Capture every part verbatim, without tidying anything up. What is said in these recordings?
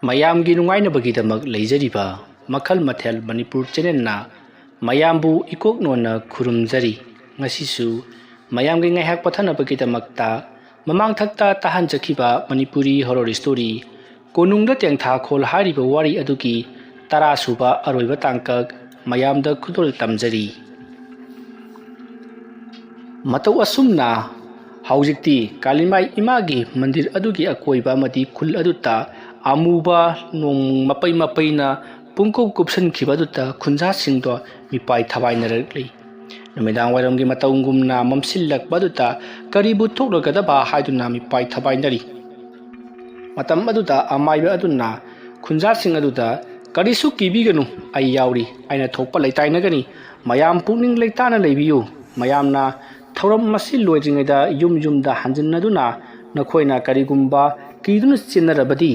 ꯃꯌꯥꯝꯒꯤ ꯅꯨꯡꯉꯥꯏꯅꯕꯒꯤꯗꯃꯛ ꯂꯩꯖꯔꯤꯕ ꯃꯈꯜ ꯃꯊꯦꯜ ꯃꯅꯤꯄꯨꯔ ꯆꯦꯅꯦꯜꯅ ꯃꯌꯥꯝꯕꯨ ꯏꯀꯣꯛ ꯅꯣꯟꯅ ꯈꯨꯔꯨꯝꯖꯔꯤ꯫ ꯉꯁꯤꯁꯨ ꯃꯌꯥꯝꯒꯤ ꯉꯥꯏꯍꯥꯛ ꯄꯣꯊꯥꯅꯕꯒꯤꯗꯃꯛꯇ ꯃꯃꯥꯡꯊꯛꯇ ꯇꯥꯍꯟꯖꯈꯤꯕ ꯃꯅꯤꯄꯨꯔꯤ ꯍꯣꯔꯣꯔ ꯁ꯭ꯇꯣꯔꯤ ꯀꯣꯅꯨꯡꯗ ꯇꯦꯡꯊꯥꯈꯣꯜ ꯍꯥꯏꯔꯤꯕ ꯋꯥꯔꯤ ꯑꯗꯨꯒꯤ ꯇꯔꯥ ꯁꯨꯕ ꯑꯔꯣꯏꯕ ꯇꯥꯡꯀꯛ ꯃꯌꯥꯝꯗ ꯈꯨꯗꯣꯜ ꯇꯝꯖꯔꯤ꯫ ꯃꯇꯧ ꯑꯁꯨꯝꯅ ꯍꯧꯖꯤꯛꯇꯤ ꯀꯥꯂꯤꯃꯥꯏ ꯏꯃꯥꯒꯤ ꯃꯟꯗꯤꯔ ꯑꯗꯨꯒꯤ ꯑꯀꯣꯏꯕ ꯑꯃꯗꯤ ꯈꯨꯜ ꯑꯗꯨꯗ ꯑꯃꯨꯕ ꯅꯣꯡ ꯃꯄꯩ ꯃꯄꯩꯅ ꯄꯨꯡꯀꯨꯞ ꯀꯨꯞꯁꯤꯟꯈꯤꯕ ꯑꯗꯨꯗ ꯈꯨꯟꯖꯥꯁꯤꯡꯗꯣ ꯃꯤꯄꯥꯏ ꯊꯕꯥꯏꯅꯔꯛꯂꯤ꯫ ꯅꯨꯃꯤꯗꯥꯡ ꯋꯥꯏꯔꯝꯒꯤ ꯃꯇꯧꯒꯨꯝꯅ ꯃꯝꯁꯤꯜꯂꯛꯄ ꯑꯗꯨꯗ ꯀꯔꯤꯕꯨ ꯊꯣꯛꯂꯒꯗꯕ ꯍꯥꯏꯗꯨꯅ ꯃꯤꯄꯥꯏ ꯊꯕꯥꯏꯅꯔꯤ꯫ ꯃꯇꯝ ꯑꯗꯨꯗ ꯑꯃꯥꯏꯕ ꯑꯗꯨꯅ ꯈꯨꯟꯖꯥꯁꯤꯡ ꯑꯗꯨꯗ, "ꯀꯔꯤꯁꯨ ꯀꯤꯕꯤꯒꯅꯨ, ꯑꯩ ꯌꯥꯎꯔꯤ, ꯑꯩꯅ ꯊꯣꯛꯄ ꯂꯩꯇꯥꯏꯅꯒꯅꯤ꯫ ꯃꯌꯥꯝ ꯄꯨꯛꯅꯤꯡ ꯂꯩꯇꯥꯅ ꯂꯩꯕꯤꯌꯨ꯫ ꯃꯌꯥꯝꯅ ꯊꯧꯔꯝ ꯑꯁꯤ ꯂꯣꯏꯗ꯭ꯔꯤꯉꯩꯗ ꯌꯨꯝ ꯌꯨꯝꯗ ꯍꯟꯖꯤꯟꯅꯗꯨꯅ ꯅꯈꯣꯏꯅ ꯀꯔꯤꯒꯨꯝꯕ ꯀꯤꯗꯨꯅ ꯆꯦꯟꯅꯔꯕꯗꯤ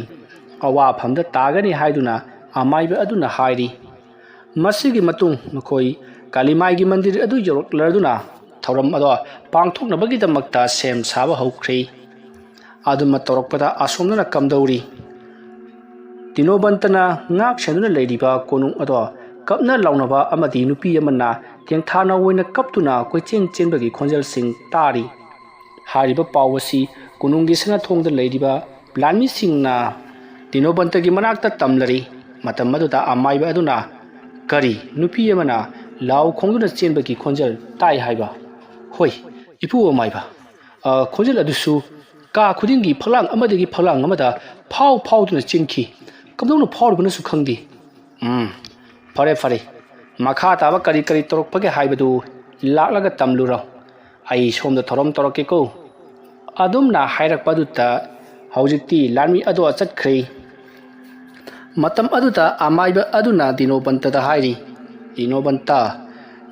ꯑꯋꯥꯐꯝꯗ ꯇꯥꯒꯅꯤ" ꯍꯥꯏꯗꯨꯅ ꯑꯃꯥꯏꯕ ꯑꯗꯨꯅ ꯍꯥꯏꯔꯤ꯫ ꯃꯁꯤꯒꯤ ꯃꯇꯨꯡ ꯃꯈꯣꯏ ꯀꯥꯂꯤꯃꯥꯏꯒꯤ ꯃꯟꯗꯤꯔ ꯑꯗꯨ ꯌꯧꯔꯛꯂꯗꯨꯅ ꯊꯧꯔꯝ ꯑꯗꯣ ꯄꯥꯡꯊꯣꯛꯅꯕꯒꯤꯗꯃꯛꯇ ꯁꯦꯝ ꯁꯥꯕ ꯍꯧꯈ꯭ꯔꯦ꯫ ꯑꯗꯨꯃ ꯇꯧꯔꯛꯄꯗ ꯑꯁꯣꯝꯗꯅ ꯀꯝꯗꯧꯔꯤ? ꯗꯤꯅꯣꯕꯟꯇꯅ ꯉꯥꯛ ꯁꯦꯟꯗꯨꯅ ꯂꯩꯔꯤꯕ ꯀꯣꯅꯨꯡ ꯑꯗꯣ ꯀꯞꯅ ꯂꯥꯎꯅꯕ ꯑꯃꯗꯤ ꯅꯨꯄꯤ ꯑꯃꯅ ꯇꯦꯡꯊꯥꯅ ꯑꯣꯏꯅ ꯀꯞꯇꯨꯅ ꯀꯣꯏꯆꯦꯟ ꯆꯦꯟꯕꯒꯤ ꯈꯣꯟꯖꯦꯜꯁꯤꯡ ꯇꯥꯔꯤ꯫ ꯍꯥꯏꯔꯤꯕ ꯄꯥꯎ ꯑꯁꯤ ꯀꯣꯅꯨꯡꯒꯤ ꯁꯅꯥꯊꯣꯡꯗ ꯂꯩꯔꯤꯕ ꯂꯥꯟꯃꯤꯁꯤꯡꯅ ꯗꯤꯅꯣꯕꯟꯇꯒꯤ ꯃꯅꯥꯛꯇ ꯇꯝꯂꯔꯤ꯫ ꯃꯇꯝ ꯑꯗꯨꯗ ꯑꯃꯥꯏꯕ ꯑꯗꯨꯅ, "ꯀꯔꯤ? ꯅꯨꯄꯤ ꯑꯃꯅ ꯂꯥꯎ ꯈꯣꯡꯗꯨꯅ ꯆꯦꯟꯕꯒꯤ ꯈꯣꯟꯖꯦꯜ ꯇꯥꯏ ꯍꯥꯏꯕ?" "ꯍꯣꯏ, ꯏꯄꯨ ꯑꯃꯥꯏꯕ, ꯑ, ꯈꯣꯟꯖꯦꯜ ꯑꯗꯨꯁꯨ ꯀꯥ ꯈꯨꯗꯤꯡꯒꯤ ꯐꯛꯂꯥꯡ ꯑꯃꯗꯒꯤ ꯐꯛꯂꯥꯡ ꯑꯃꯗ ꯐꯥꯎ ꯐꯥꯎꯗꯨꯅ ꯆꯦꯟꯈꯤ꯫ ꯀꯝꯗꯧꯅ ꯐꯥꯎꯔꯤꯕꯅꯁꯨ ꯈꯪꯗꯦ꯫" "ꯎꯝ, ꯐꯔꯦ, ꯐꯔꯦ꯫ ꯃꯈꯥ ꯇꯥꯕ ꯀꯔꯤ ꯀꯔꯤ ꯇꯧꯔꯛꯄꯒꯦ ꯍꯥꯏꯕꯗꯨ ꯂꯥꯛꯂꯒ ꯇꯝꯂꯨꯔꯣ꯫ ꯑꯩ ꯁꯣꯝꯗ ꯊꯧꯔꯝ ꯇꯧꯔꯛꯀꯦꯀꯣ꯫" ꯑꯗꯨꯝꯅ ꯍꯥꯏꯔꯛꯄꯗꯨꯗ ꯍꯧꯖꯤꯛꯇꯤ ꯂꯥꯟꯃꯤ ꯑꯗꯣ ꯆꯠꯈ꯭ꯔꯦ꯫ ꯃꯇꯝ ꯑꯗꯨꯗ ꯑꯃꯥꯏꯕ ꯑꯗꯨꯅ ꯗꯤꯅꯣꯕꯟꯇꯗ ꯍꯥꯏꯔꯤ, "ꯗꯤꯅꯣꯕꯟꯇ,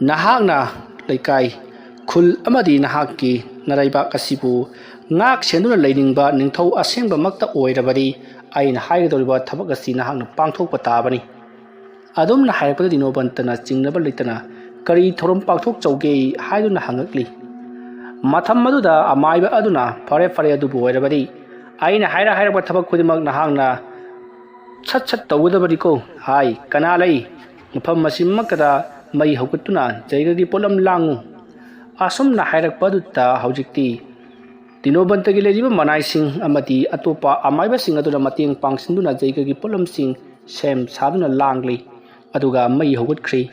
ꯅꯍꯥꯛꯅ ꯂꯩꯀꯥꯏ, ꯈꯨꯜ ꯑꯃꯗꯤ ꯅꯍꯥꯛꯀꯤ ꯅꯔꯩꯕꯥꯛ ꯑꯁꯤꯕꯨ ꯉꯥꯛ ꯁꯦꯟꯗꯨꯅ ꯂꯩꯅꯤꯡꯕ ꯅꯤꯡꯊꯧ ꯑꯁꯦꯡꯕꯃꯛꯇ ꯑꯣꯏꯔꯕꯗꯤ ꯑꯩꯅ ꯍꯥꯏꯒꯗꯧꯔꯤꯕ ꯊꯕꯛ ꯑꯁꯤ ꯅꯍꯥꯛꯅ ꯄꯥꯡꯊꯣꯛꯄ ꯇꯥꯕꯅꯤ꯫" ꯑꯗꯨꯝꯅ ꯍꯥꯏꯔꯛꯄꯗ ꯗꯤꯅꯣꯕꯟꯇꯅ ꯆꯤꯡꯅꯕ ꯂꯩꯇꯅ, "ꯀꯔꯤ ꯊꯧꯔꯝ ꯄꯥꯡꯊꯣꯛꯆꯧꯒꯦ?" ꯍꯥꯏꯗꯨꯅ ꯍꯪꯉꯛꯂꯤ꯫ ꯃꯇꯝ ꯑꯗꯨꯗ ꯑꯃꯥꯏꯕ ꯑꯗꯨꯅ, "ꯐꯔꯦ, ꯐꯔꯦ, ꯑꯗꯨꯕꯨ ꯑꯣꯏꯔꯕꯗꯤ ꯑꯩꯅ ꯍꯥꯏꯔ ꯍꯥꯏꯔꯛꯄ ꯊꯕꯛ ꯈꯨꯗꯤꯡꯃꯛ ꯅꯍꯥꯛꯅ ꯁꯠ ꯁꯠ ꯇꯧꯒꯗꯕꯅꯤꯀꯣ꯫ ꯍꯥꯏ, ꯀꯅꯥ ꯂꯩ? ꯃꯐꯝ ꯑꯁꯤꯃꯛꯇꯗ ꯃꯩ ꯍꯧꯒꯠꯇꯨꯅ ꯖꯩꯒꯒꯤ ꯄꯣꯠꯂꯝ ꯂꯥꯡꯉꯨ꯫ ꯑꯁꯨꯝꯅ ꯍꯥꯏꯔꯛꯄ ꯑꯗꯨꯗ ꯍꯧꯖꯤꯛꯇꯤ ꯗꯤꯅꯣꯕꯟꯇꯒꯤ ꯂꯩꯔꯤꯕ ꯃꯅꯥꯏꯁꯤꯡ ꯑꯃꯗꯤ ꯑꯇꯣꯞꯄ ꯑꯃꯥꯏꯕꯁꯤꯡ ꯑꯗꯨꯅ ꯃꯇꯦꯡ ꯄꯥꯡꯁꯤꯟꯗꯨꯅ ꯖꯩꯒꯒꯤ ꯄꯣꯠꯂꯝꯁꯤꯡ ꯁꯦꯝ ꯁꯥꯗꯨꯅ ꯂꯥꯡꯂꯤ꯫ ꯑꯗꯨꯒ ꯃꯩ ꯍꯧꯒꯠꯈ꯭ꯔꯤ꯫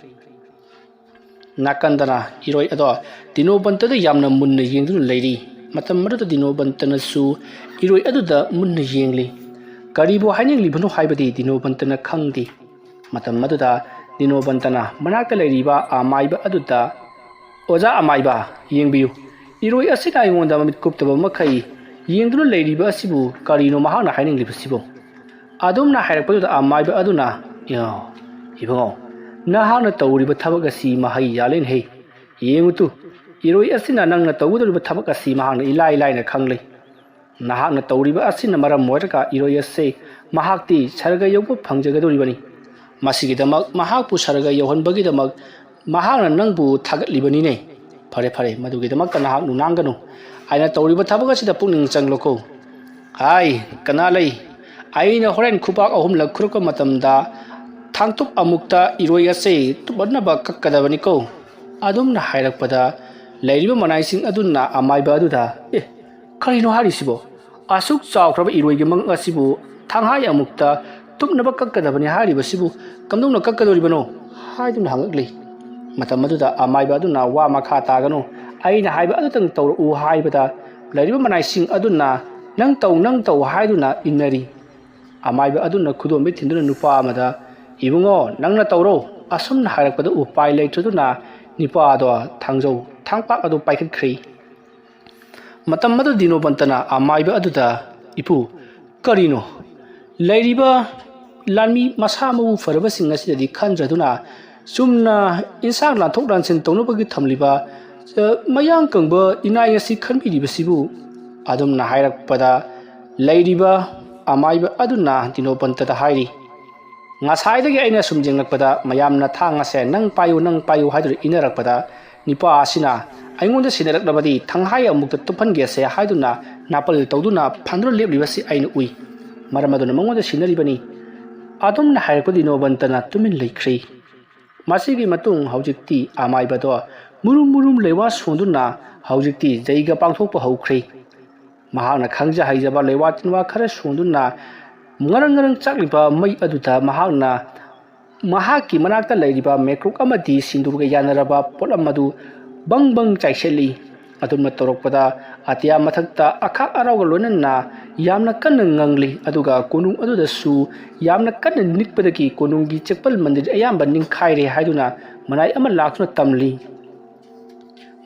ꯅꯥꯀꯟꯗꯅ ꯏꯔꯣꯏ ꯑꯗꯣ ꯗꯤꯅꯣꯕꯟꯇꯗ ꯌꯥꯝꯅ ꯃꯨꯟꯅ ꯌꯦꯡꯗꯨꯅ ꯂꯩꯔꯤ꯫ ꯃꯇꯝ ꯑꯗꯨꯗ ꯗꯤꯅꯣꯕꯟꯇꯅꯁꯨ ꯏꯔꯣꯏ ꯑꯗꯨꯗ ꯃꯨꯟꯅ ꯌꯦꯡꯂꯤ꯫ ꯀꯔꯤꯕꯨ ꯍꯥꯏꯅꯤꯡꯂꯤꯕꯅꯣ ꯍꯥꯏꯕꯗꯤ ꯗꯤꯅꯣꯕꯟꯇꯅ ꯈꯪꯗꯦ꯫ ꯃꯇꯝ ꯑꯗꯨꯗ ꯗꯤꯅꯣꯕꯟꯇꯅ ꯃꯅꯥꯛꯇ ꯂꯩꯔꯤꯕ ꯑꯃꯥꯏꯕ ꯑꯗꯨꯗ, "ꯑꯣꯖꯥ ꯑꯃꯥꯏꯕ, ꯌꯦꯡꯕꯤꯌꯨ, ꯏꯔꯣꯏ ꯑꯁꯤꯅ ꯑꯩꯉꯣꯟꯗ ꯃꯃꯤꯠ ꯀꯨꯞꯇꯕ ꯃꯈꯩ ꯌꯦꯡꯗꯨꯅ ꯂꯩꯔꯤꯕ ꯑꯁꯤꯕꯨ ꯀꯔꯤꯅꯣ ꯃꯍꯥꯛꯅ ꯍꯥꯏꯅꯤꯡꯂꯤꯕꯁꯤꯕꯨ?" ꯑꯗꯨꯝꯅ ꯍꯥꯏꯔꯛꯄꯗꯨꯗ ꯑꯃꯥꯏꯕ ꯑꯗꯨꯅ, "ꯏꯌꯥ, ꯏꯕꯨꯡꯉꯣ, ꯅꯍꯥꯛꯅ ꯇꯧꯔꯤꯕ ꯊꯕꯛ ꯑꯁꯤ ꯃꯍꯩ ꯌꯥꯜꯂꯦꯅꯦꯍꯦ꯫ ꯌꯦꯡꯉꯨ ꯇꯨ, ꯏꯔꯣꯏ ꯑꯁꯤꯅ ꯅꯪꯅ ꯇꯧꯒꯗꯧꯔꯤꯕ ꯊꯕꯛ ꯑꯁꯤ ꯃꯍꯥꯛꯅ ꯏꯂꯥꯏ ꯂꯥꯏꯅ ꯈꯪꯂꯦ꯫ ꯅꯍꯥꯛꯅ ꯇꯧꯔꯤꯕ ꯑꯁꯤꯅ ꯃꯔꯝ ꯑꯣꯏꯔꯒ ꯏꯔꯣꯏ ꯑꯁꯤ ꯃꯍꯥꯛꯇꯤ ꯁꯔꯒ ꯌꯧꯕ ꯐꯪꯖꯒꯗꯧꯔꯤꯕꯅꯤ꯫ ꯃꯁꯤꯒꯤꯗꯃꯛ, ꯃꯍꯥꯛꯄꯨ ꯁꯔꯒ ꯌꯧꯍꯟꯕꯒꯤꯗꯃꯛ ꯃꯍꯥꯛꯅ ꯅꯪꯕꯨ ꯊꯥꯒꯠꯂꯤꯕꯅꯤꯅꯦ꯫ ꯐꯔꯦ, ꯐꯔꯦ, ꯃꯗꯨꯒꯤꯗꯃꯛꯇ ꯅꯍꯥꯛ ꯅꯨꯡꯅꯥꯡꯒꯅꯨ꯫ ꯑꯩꯅ ꯇꯧꯔꯤꯕ ꯊꯕꯛ ꯑꯁꯤꯗ ꯄꯨꯛꯅꯤꯡ ꯆꯪꯂꯣꯀꯣ꯫ ꯍꯥꯏ, ꯀꯅꯥ ꯂꯩ? ꯑꯩꯅ ꯍꯣꯔꯦꯟ ꯈꯨꯕꯥꯛ ꯑꯍꯨꯝꯂꯛ ꯈꯨꯔꯛꯄ ꯃꯇꯝꯗ ꯊꯥꯡꯇꯨꯞ ꯑꯃꯨꯛꯇ ꯏꯔꯣꯏ ꯑꯁꯤ ꯇꯨꯞꯍꯟꯅꯕ ꯀꯛꯀꯗꯕꯅꯤꯀꯣ꯫" ꯑꯗꯨꯝꯅ ꯍꯥꯏꯔꯛꯄꯗ ꯂꯩꯔꯤꯕ ꯃꯅꯥꯏꯁꯤꯡ ꯑꯗꯨꯅ ꯑꯃꯥꯏꯕ ꯑꯗꯨꯗ, "ꯑꯦ, ꯀꯔꯤꯅꯣ ꯍꯥꯏꯔꯤꯁꯤꯕꯣ? ꯑꯁꯨꯛ ꯆꯥꯎꯈ꯭ꯔꯕ ꯏꯔꯣꯏꯒꯤ ꯃꯉꯛ ꯑꯁꯤꯕꯨ ꯊꯥꯡꯍꯥꯏ ꯑꯃꯨꯛꯇ ꯇꯨꯞꯅꯕ ꯀꯛꯀꯗꯕꯅꯤ ꯍꯥꯏꯔꯤꯕꯁꯤꯕꯨ ꯀꯝꯗꯧꯅ ꯀꯛꯀꯗꯧꯔꯤꯕꯅꯣ?" ꯍꯥꯏꯗꯨꯅ ꯍꯪꯉꯛꯂꯤ꯫ ꯃꯇꯝ ꯑꯗꯨꯗ ꯑꯃꯥꯏꯕ ꯑꯗꯨꯅ, "ꯋꯥ ꯃꯈꯥ ꯇꯥꯒꯅꯨ, ꯑꯩꯅ ꯍꯥꯏꯕ ꯑꯗꯨꯇꯪ ꯇꯧꯔꯛꯎ" ꯍꯥꯏꯕꯗ ꯂꯩꯔꯤꯕ ꯃꯅꯥꯏꯁꯤꯡ ꯑꯗꯨꯅ, "ꯅꯪ ꯇꯧ, ꯅꯪ ꯇꯧ" ꯍꯥꯏꯗꯨꯅ ꯏꯟꯅꯔꯤ꯫ ꯑꯃꯥꯏꯕ ꯑꯗꯨꯅ ꯈꯨꯗꯣꯝꯕꯤ ꯊꯤꯟꯗꯨꯅ ꯅꯨꯄꯥ ꯑꯃꯗ, "ꯏꯕꯨꯡꯉꯣ, ꯅꯪꯅ ꯇꯧꯔꯣ꯫" ꯑꯁꯨꯝꯅ ꯍꯥꯏꯔꯛꯄꯗ ꯎꯄꯥꯏ ꯂꯩꯇ꯭ꯔꯗꯨꯅ ꯅꯨꯄꯥ ꯑꯗꯣ ꯊꯥꯡꯖꯧ ꯊꯥꯡꯄꯥꯛ ꯑꯗꯨ ꯄꯥꯏꯈꯠꯈ꯭ꯔꯤ꯫ ꯃꯇꯝ ꯑꯗꯨ ꯗꯤꯅꯣꯕꯟꯇꯅ ꯑꯃꯥꯏꯕ ꯑꯗꯨꯗ, "ꯏꯄꯨ, ꯀꯔꯤꯅꯣ? ꯂꯩꯔꯤꯕ ꯂꯥꯟꯃꯤ ꯃꯁꯥ ꯃꯎ ꯐꯔꯕꯁꯤꯡ ꯑꯁꯤꯗꯗꯤ ꯈꯟꯗ꯭ꯔꯗꯨꯅ ꯆꯨꯝꯅ ꯏꯟꯁꯥꯡ ꯂꯥꯟꯊꯣꯛ ꯂꯥꯟꯁꯤꯟ ꯇꯧꯅꯕꯒꯤ ꯊꯝꯂꯤꯕ, ꯑ, ꯃꯌꯥꯡ ꯀꯪꯕ ꯏꯅꯥꯏ ꯑꯁꯤ ꯈꯟꯕꯤꯔꯤꯕꯁꯤꯕꯨ?" ꯑꯗꯨꯝꯅ ꯍꯥꯏꯔꯛꯄꯗ ꯂꯩꯔꯤꯕ ꯑꯃꯥꯏꯕ ꯑꯗꯨꯅ ꯗꯤꯅꯣꯕꯟꯇꯗ ꯍꯥꯏꯔꯤ, "ꯉꯁꯥꯏꯗꯒꯤ ꯑꯩꯅ ꯁꯨꯝ ꯌꯦꯡꯂꯛꯄꯗ ꯃꯌꯥꯝꯅ ꯊꯥꯡ ꯑꯁꯦ 'ꯅꯪ ꯄꯥꯏꯌꯨ, ꯅꯪ ꯄꯥꯏꯌꯨ' ꯍꯥꯏꯗꯨꯅ ꯏꯟꯅꯔꯛꯄꯗ ꯅꯤꯄꯥ ꯑꯁꯤꯅ ꯑꯩꯉꯣꯟꯗ ꯁꯤꯟꯅꯔꯛꯂꯕꯗꯤ ꯊꯥꯡꯍꯥꯏ ꯑꯃꯨꯛꯇ ꯇꯨꯞꯍꯟꯒꯦꯁꯦ" ꯍꯥꯏꯗꯨꯅ ꯅꯥꯄꯜ ꯇꯧꯗꯨꯅ ꯐꯟꯗꯨꯅ ꯂꯦꯞꯂꯤꯕꯁꯤ ꯑꯩꯅ ꯎꯏ꯫ ꯃꯔꯝ ꯑꯗꯨꯅ ꯃꯉꯣꯟꯗ ꯁꯤꯟꯅꯔꯤꯕꯅꯤ꯫ ꯑꯗꯨꯝꯅ ꯍꯥꯏꯔꯛꯄ ꯗꯤꯅꯣꯕꯟꯇꯅ ꯇꯨꯃꯤꯟ ꯂꯩꯈ꯭ꯔꯦ꯫ ꯃꯁꯤꯒꯤ ꯃꯇꯨꯡ ꯍꯧꯖꯤꯛꯇꯤ ꯑꯃꯥꯏꯕꯗꯣ ꯃꯨꯔꯨꯝ ꯃꯨꯔꯨꯝ ꯂꯩꯋꯥ ꯁꯣꯟꯗꯨꯅ ꯍꯧꯖꯤꯛꯇꯤ ꯖꯩꯒ ꯄꯥꯡꯊꯣꯛꯄ ꯍꯧꯈ꯭ꯔꯦ꯫ ꯃꯍꯥꯛꯅ ꯈꯪꯖ ꯍꯩꯖꯕ ꯂꯩꯋꯥ ꯇꯤꯟꯋꯥ ꯈꯔ ꯁꯣꯟꯗꯨꯅ ꯉꯔꯪ ꯉꯔꯪ ꯆꯥꯛꯂꯤꯕ ꯃꯩ ꯑꯗꯨꯗ ꯃꯍꯥꯛꯅ ꯃꯍꯥꯛꯀꯤ ꯃꯅꯥꯛꯇ ꯂꯩꯔꯤꯕ ꯃꯦꯀ꯭ꯔꯨꯛ ꯑꯃꯗꯤ ꯁꯤꯟꯗꯨꯔꯒ ꯌꯥꯅꯔꯕ ꯄꯣꯠꯂꯝ ꯑꯗꯨ ꯕꯪ ꯕꯪ ꯆꯥꯏꯁꯤꯜꯂꯤ꯫ ꯑꯗꯨꯝꯅ ꯇꯧꯔꯛꯄꯗ ꯑꯇꯤꯌꯥ ꯃꯊꯛꯇ ꯑꯈꯥꯛ ꯑꯔꯥꯎꯒ ꯂꯣꯏꯅꯅ ꯌꯥꯝꯅ ꯀꯟꯅ ꯉꯪꯂꯤ, ꯑꯗꯨꯒ ꯀꯣꯅꯨꯡ ꯑꯗꯨꯗꯁꯨ ꯌꯥꯝꯅ ꯀꯟꯅ ꯅꯤꯛꯄꯗꯒꯤ ꯀꯣꯅꯨꯡꯒꯤ ꯆꯦꯛꯄꯜ ꯃꯟꯗꯤꯔ ꯑꯌꯥꯝꯕ ꯅꯤꯡꯈꯥꯏꯔꯦ ꯍꯥꯏꯗꯨꯅ ꯃꯅꯥꯏ ꯑꯃ ꯂꯥꯛꯇꯨꯅ ꯇꯝꯂꯤ꯫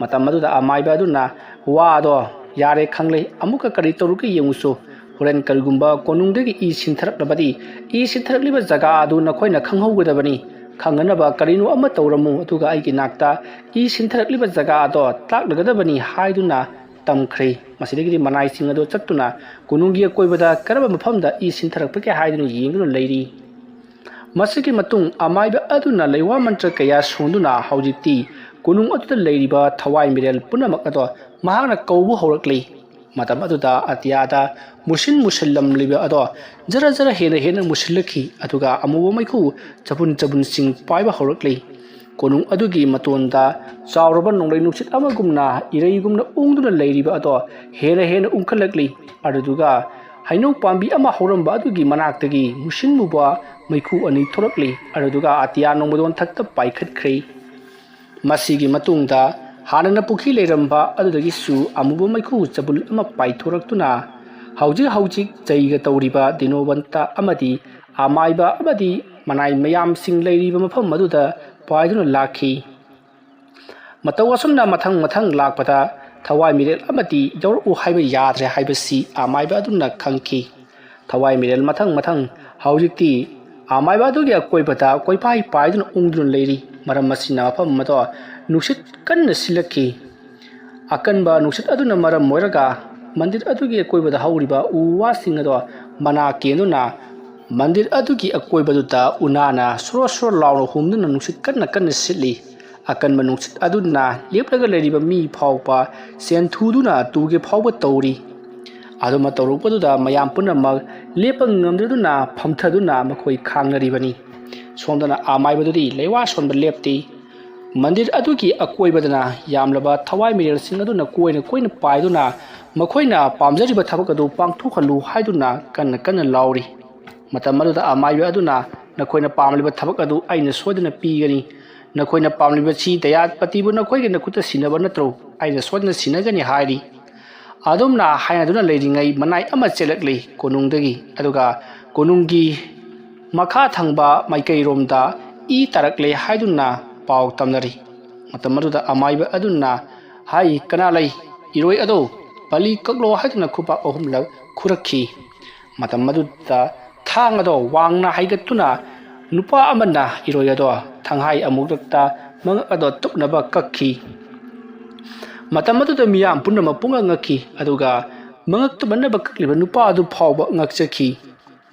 ꯃꯇꯝ ꯑꯗꯨꯗ ꯑꯃꯥꯏꯕ ꯑꯗꯨꯅ, "ꯋꯥꯗꯣ ꯌꯥꯔꯦ ꯈꯪꯂꯦ, ꯑꯃꯨꯛꯀ ꯀꯔꯤ ꯇꯧꯔꯨꯒꯦ ꯌꯦꯡꯉꯨꯁꯨ꯫ ꯍꯣꯔꯦꯟ ꯀꯔꯤꯒꯨꯝꯕ ꯀꯣꯅꯨꯡꯗꯒꯤ ꯏ ꯁꯤꯟꯊꯔꯛꯂꯕꯗꯤ, ꯏ ꯁꯤꯟꯊꯔꯛꯂꯤꯕ ꯖꯒꯥ ꯑꯗꯨ ꯅꯈꯣꯏꯅ ꯈꯪꯍꯧꯒꯗꯕꯅꯤ꯫ ꯈꯪꯅꯅꯕ ꯀꯔꯤꯅꯣ ꯑꯃ ꯇꯧꯔꯝꯃꯨ, ꯑꯗꯨꯒ ꯑꯩꯒꯤ ꯅꯥꯛꯇ ꯏ ꯁꯤꯟꯊꯔꯛꯂꯤꯕ ꯖꯒꯥ ꯑꯗꯣ ꯇꯥꯛꯂꯒꯗꯕꯅꯤ" ꯍꯥꯏꯗꯨꯅ ꯇꯝꯈ꯭ꯔꯦ꯫ ꯃꯁꯤꯗꯒꯤꯗꯤ ꯃꯅꯥꯏꯁꯤꯡ ꯑꯗꯨ ꯆꯠꯇꯨꯅ ꯀꯣꯅꯨꯡꯒꯤ ꯑꯀꯣꯏꯕꯗ ꯀꯔꯝꯕ ꯃꯐꯝꯗ ꯏ ꯁꯤꯟꯊꯔꯛꯄꯒꯦ ꯍꯥꯏꯗꯨꯅ ꯌꯦꯡꯗꯨꯅ ꯂꯩꯔꯤ꯫ ꯃꯁꯤꯒꯤ ꯃꯇꯨꯡ ꯑꯃꯥꯏꯕ ꯑꯗꯨꯅ ꯂꯩꯋꯥ ꯃꯟꯇ꯭ꯔ ꯀꯌꯥ ꯁꯣꯟꯗꯨꯅ ꯍꯧꯖꯤꯛꯇꯤ ꯀꯣꯅꯨꯡ ꯑꯗꯨꯗ ꯂꯩꯔꯤꯕ ꯊꯋꯥꯏ ꯃꯤꯔꯦꯜ ꯄꯨꯝꯅꯃꯛ ꯑꯗꯣ ꯃꯍꯥꯛꯅ ꯀꯧꯕ ꯍꯧꯔꯛꯂꯤ꯫ ꯃꯇꯝ ꯑꯗꯨꯗ ꯑꯇꯤꯌꯥꯗ ꯃꯨꯁꯤꯟ ꯃꯨꯁꯤꯜꯂꯝꯂꯤꯕ ꯑꯗꯣ ꯖꯔ ꯖꯔ ꯍꯦꯟꯅ ꯍꯦꯟꯅ ꯃꯨꯁꯤꯜꯂꯛꯈꯤ, ꯑꯗꯨꯒ ꯑꯃꯨꯕ ꯃꯩꯈꯨ ꯆꯕꯨꯟ ꯆꯕꯨꯟꯁꯤꯡ ꯄꯥꯏꯕ ꯍꯧꯔꯛꯂꯤ꯫ ꯀꯣꯅꯨꯡ ꯑꯗꯨꯒꯤ ꯃꯇꯣꯟꯗ ꯆꯥꯎꯔꯕ ꯅꯣꯡꯂꯩ ꯅꯨꯡꯁꯤꯠ ꯑꯃꯒꯨꯝꯅ ꯏꯔꯩꯒꯨꯝꯅ ꯎꯪꯗꯨꯅ ꯂꯩꯔꯤꯕ ꯑꯗꯣ ꯍꯦꯟꯅ ꯍꯦꯟꯅ ꯎꯪꯈꯠꯂꯛꯂꯤ꯫ ꯑꯗꯨꯗꯨꯒ ꯍꯩꯅꯧ ꯄꯥꯝꯕꯤ ꯑꯃ ꯍꯧꯔꯝꯕ ꯑꯗꯨꯒꯤ ꯃꯅꯥꯛꯇꯒꯤ ꯃꯨꯁꯤꯟꯃꯨꯕ ꯃꯩꯈꯨ ꯑꯅꯤ ꯊꯣꯛꯂꯛꯂꯤ꯫ ꯑꯗꯨꯗꯨꯒ ꯑꯇꯤꯌꯥ ꯅꯣꯡꯃꯗꯣꯟ ꯊꯛꯇ ꯄꯥꯏꯈꯠꯈ꯭ꯔꯦ꯫ ꯃꯁꯤꯒꯤ ꯃꯇꯨꯡꯗ ꯍꯥꯟꯅꯅ ꯄꯨꯈ꯭ꯔꯤ ꯂꯩꯔꯝꯕ ꯑꯗꯨꯗꯒꯤꯁꯨ ꯑꯃꯨꯕ ꯃꯩꯈꯨ ꯆꯕꯨꯜ ꯑꯃ ꯄꯥꯏꯊꯣꯔꯛꯇꯨꯅ ꯍꯧꯖꯤꯛ ꯍꯧꯖꯤꯛ ꯆꯩꯒ ꯇꯧꯔꯤꯕ ꯗꯤꯅꯣꯕꯟꯇ ꯑꯃꯗꯤ ꯑꯃꯥꯏꯕ ꯑꯃꯗꯤ ꯃꯅꯥꯏ ꯃꯌꯥꯝꯁꯤꯡ ꯂꯩꯔꯤꯕ ꯃꯐꯝ ꯑꯗꯨꯗ ꯄꯥꯏꯗꯨꯅ ꯂꯥꯛꯈꯤ꯫ ꯃꯇꯧ ꯑꯁꯨꯝꯅ ꯃꯊꯪ ꯃꯊꯪ ꯂꯥꯛꯄꯗ ꯊꯋꯥꯏ ꯃꯤꯔꯦꯜ ꯑꯃꯗꯤ ꯌꯧꯔꯛꯎ ꯍꯥꯏꯕ ꯌꯥꯗ꯭ꯔꯦ ꯍꯥꯏꯕꯁꯤ ꯑꯃꯥꯏꯕ ꯑꯗꯨꯅ ꯈꯪꯈꯤ꯫ ꯊꯋꯥꯏ ꯃꯤꯔꯦꯜ ꯃꯊꯪ ꯃꯊꯪ ꯍꯧꯖꯤꯛꯇꯤ ꯑꯃꯥꯏꯕ ꯑꯗꯨꯒꯤ ꯑꯀꯣꯏꯕꯗ ꯀꯣꯏꯄꯥꯏ ꯄꯥꯏꯗꯨꯅ ꯎꯪꯗꯨꯅ ꯂꯩꯔꯤ꯫ ꯃꯔꯝ ꯑꯁꯤꯅ ꯃꯐꯝ ꯑꯗꯣ ꯅꯨꯡꯁꯤꯠ ꯀꯟꯅ ꯁꯤꯜꯂꯛꯈꯤ꯫ ꯑꯀꯟꯕ ꯅꯨꯡꯁꯤꯠ ꯑꯗꯨꯅ ꯃꯔꯝ ꯑꯣꯏꯔꯒ ꯃꯟꯗꯤꯔ ꯑꯗꯨꯒꯤ ꯑꯀꯣꯏꯕꯗ ꯍꯧꯔꯤꯕ ꯎ ꯋꯥꯁꯤꯡ ꯑꯗꯣ ꯃꯅꯥ ꯀꯦꯟꯗꯨꯅ ꯃꯟꯗꯤꯔ ꯑꯗꯨꯒꯤ ꯑꯀꯣꯏꯕꯗꯨꯗ ꯎꯅꯥꯅ ꯁꯣꯔꯣ ꯁꯣꯔꯣ ꯂꯥꯎꯅ ꯍꯨꯝꯗꯨꯅ ꯅꯨꯡꯁꯤꯠ ꯀꯟꯅ ꯀꯟꯅ ꯁꯤꯠꯂꯤ꯫ ꯑꯀꯟꯕ ꯅꯨꯡꯁꯤꯠ ꯑꯗꯨꯅ ꯂꯦꯞꯂꯒ ꯂꯩꯔꯤꯕ ꯃꯤ ꯐꯥꯎꯕ ꯆꯦꯟꯊꯨꯗꯨꯅ ꯇꯨꯒꯦ ꯐꯥꯎꯕ ꯇꯧꯔꯤ꯫ ꯑꯗꯨꯃ ꯇꯧꯔꯨꯕꯗꯨꯗ ꯃꯌꯥꯝ ꯄꯨꯝꯅꯃꯛ ꯂꯦꯞꯄ ꯉꯝꯗꯗꯨꯅ ꯐꯝꯊꯗꯨꯅ ꯃꯈꯣꯏ ꯈꯥꯡꯅꯔꯤꯕꯅꯤ꯫ ꯁꯣꯝꯗꯅ ꯑꯃꯥꯏꯕꯗꯨꯗꯤ ꯂꯩꯋꯥ ꯁꯣꯟꯕ ꯂꯦꯞꯇꯦ꯫ ꯃꯟꯗꯤꯔ ꯑꯗꯨꯒꯤ ꯑꯀꯣꯏꯕꯗꯅ ꯌꯥꯝꯂꯕ ꯊꯋꯥꯏ ꯃꯤꯔꯦꯜꯁꯤꯡ ꯑꯗꯨꯅ ꯀꯣꯏꯅ ꯀꯣꯏꯅ ꯄꯥꯏꯗꯨꯅ ꯃꯈꯣꯏꯅ ꯄꯥꯝꯖꯔꯤꯕ ꯊꯕꯛ ꯑꯗꯨ ꯄꯥꯡꯊꯣꯛꯍꯜꯂꯨ ꯍꯥꯏꯗꯨꯅ ꯀꯟꯅ ꯀꯟꯅ ꯂꯥꯎꯔꯤ꯫ ꯃꯇꯝ ꯑꯗꯨꯗ ꯑꯃꯥꯏꯕ ꯑꯗꯨꯅ, "ꯅꯈꯣꯏꯅ ꯄꯥꯝꯂꯤꯕ ꯊꯕꯛ ꯑꯗꯨ ꯑꯩꯅ ꯁꯣꯏꯗꯅ ꯄꯤꯒꯅꯤ꯫ ꯅꯈꯣꯏꯅ ꯄꯥꯝꯂꯤꯕꯁꯤ ꯗꯌꯥꯄꯇꯤꯕꯨ ꯅꯈꯣꯏꯒꯤ ꯅꯈꯨꯠꯇ ꯁꯤꯟꯅꯕ ꯅꯠꯇ꯭ꯔꯣ? ꯑꯩꯅ ꯁꯣꯏꯗꯅ ꯁꯤꯟꯅꯒꯅꯤ" ꯍꯥꯏꯔꯤ꯫ ꯑꯗꯨꯝꯅ ꯍꯥꯏꯅꯗꯨꯅ ꯂꯩꯔꯤꯉꯩ ꯃꯅꯥꯏ ꯑꯃ ꯆꯦꯜꯂꯛꯂꯤ ꯀꯣꯅꯨꯡꯗꯒꯤ, ꯑꯗꯨꯒ ꯀꯣꯅꯨꯡꯒꯤ ꯃꯈꯥ ꯊꯪꯕ ꯃꯥꯏꯀꯩꯔꯣꯝꯗ ꯏ ꯇꯥꯔꯛꯂꯦ ꯍꯥꯏꯗꯨꯅ ꯄꯥꯎ ꯇꯝꯅꯔꯤ꯫ ꯃꯇꯝ ꯑꯗꯨꯗ ꯑꯃꯥꯏꯕ ꯑꯗꯨꯅ ꯍꯥꯏ, "ꯀꯅꯥ ꯂꯩ? ꯏꯔꯣꯏ ꯑꯗꯣ ꯄꯂꯤ ꯀꯛꯂꯣ" ꯍꯥꯏꯗꯨꯅ ꯈꯨꯄꯥꯛ ꯑꯍꯨꯝꯂꯛ ꯈꯨꯔꯛꯈꯤ꯫ ꯃꯇꯝ ꯑꯗꯨꯗ ꯊꯥꯡ ꯑꯗꯣ ꯋꯥꯡꯅ ꯍꯥꯏꯒꯠꯇꯨꯅ ꯅꯨꯄꯥ ꯑꯃꯅ ꯏꯔꯣꯏ ꯑꯗꯣ ꯊꯥꯡꯍꯥꯏ ꯑꯃꯨꯛꯇ ꯃꯉꯛ ꯑꯗꯣ ꯇꯨꯞꯅꯕ ꯀꯛꯈꯤ꯫ ꯃꯇꯝ ꯑꯗꯨꯗ ꯃꯤꯌꯥꯝ ꯄꯨꯝꯅꯃꯛ ꯄꯨꯡꯉꯛ ꯉꯛꯈꯤ, ꯑꯗꯨꯒ ꯃꯉꯛ ꯇꯨꯞꯅꯅꯕ ꯀꯛꯂꯤꯕ ꯅꯨꯄꯥ ꯑꯗꯨ ꯐꯥꯎꯕ ꯉꯛꯆꯈꯤ꯫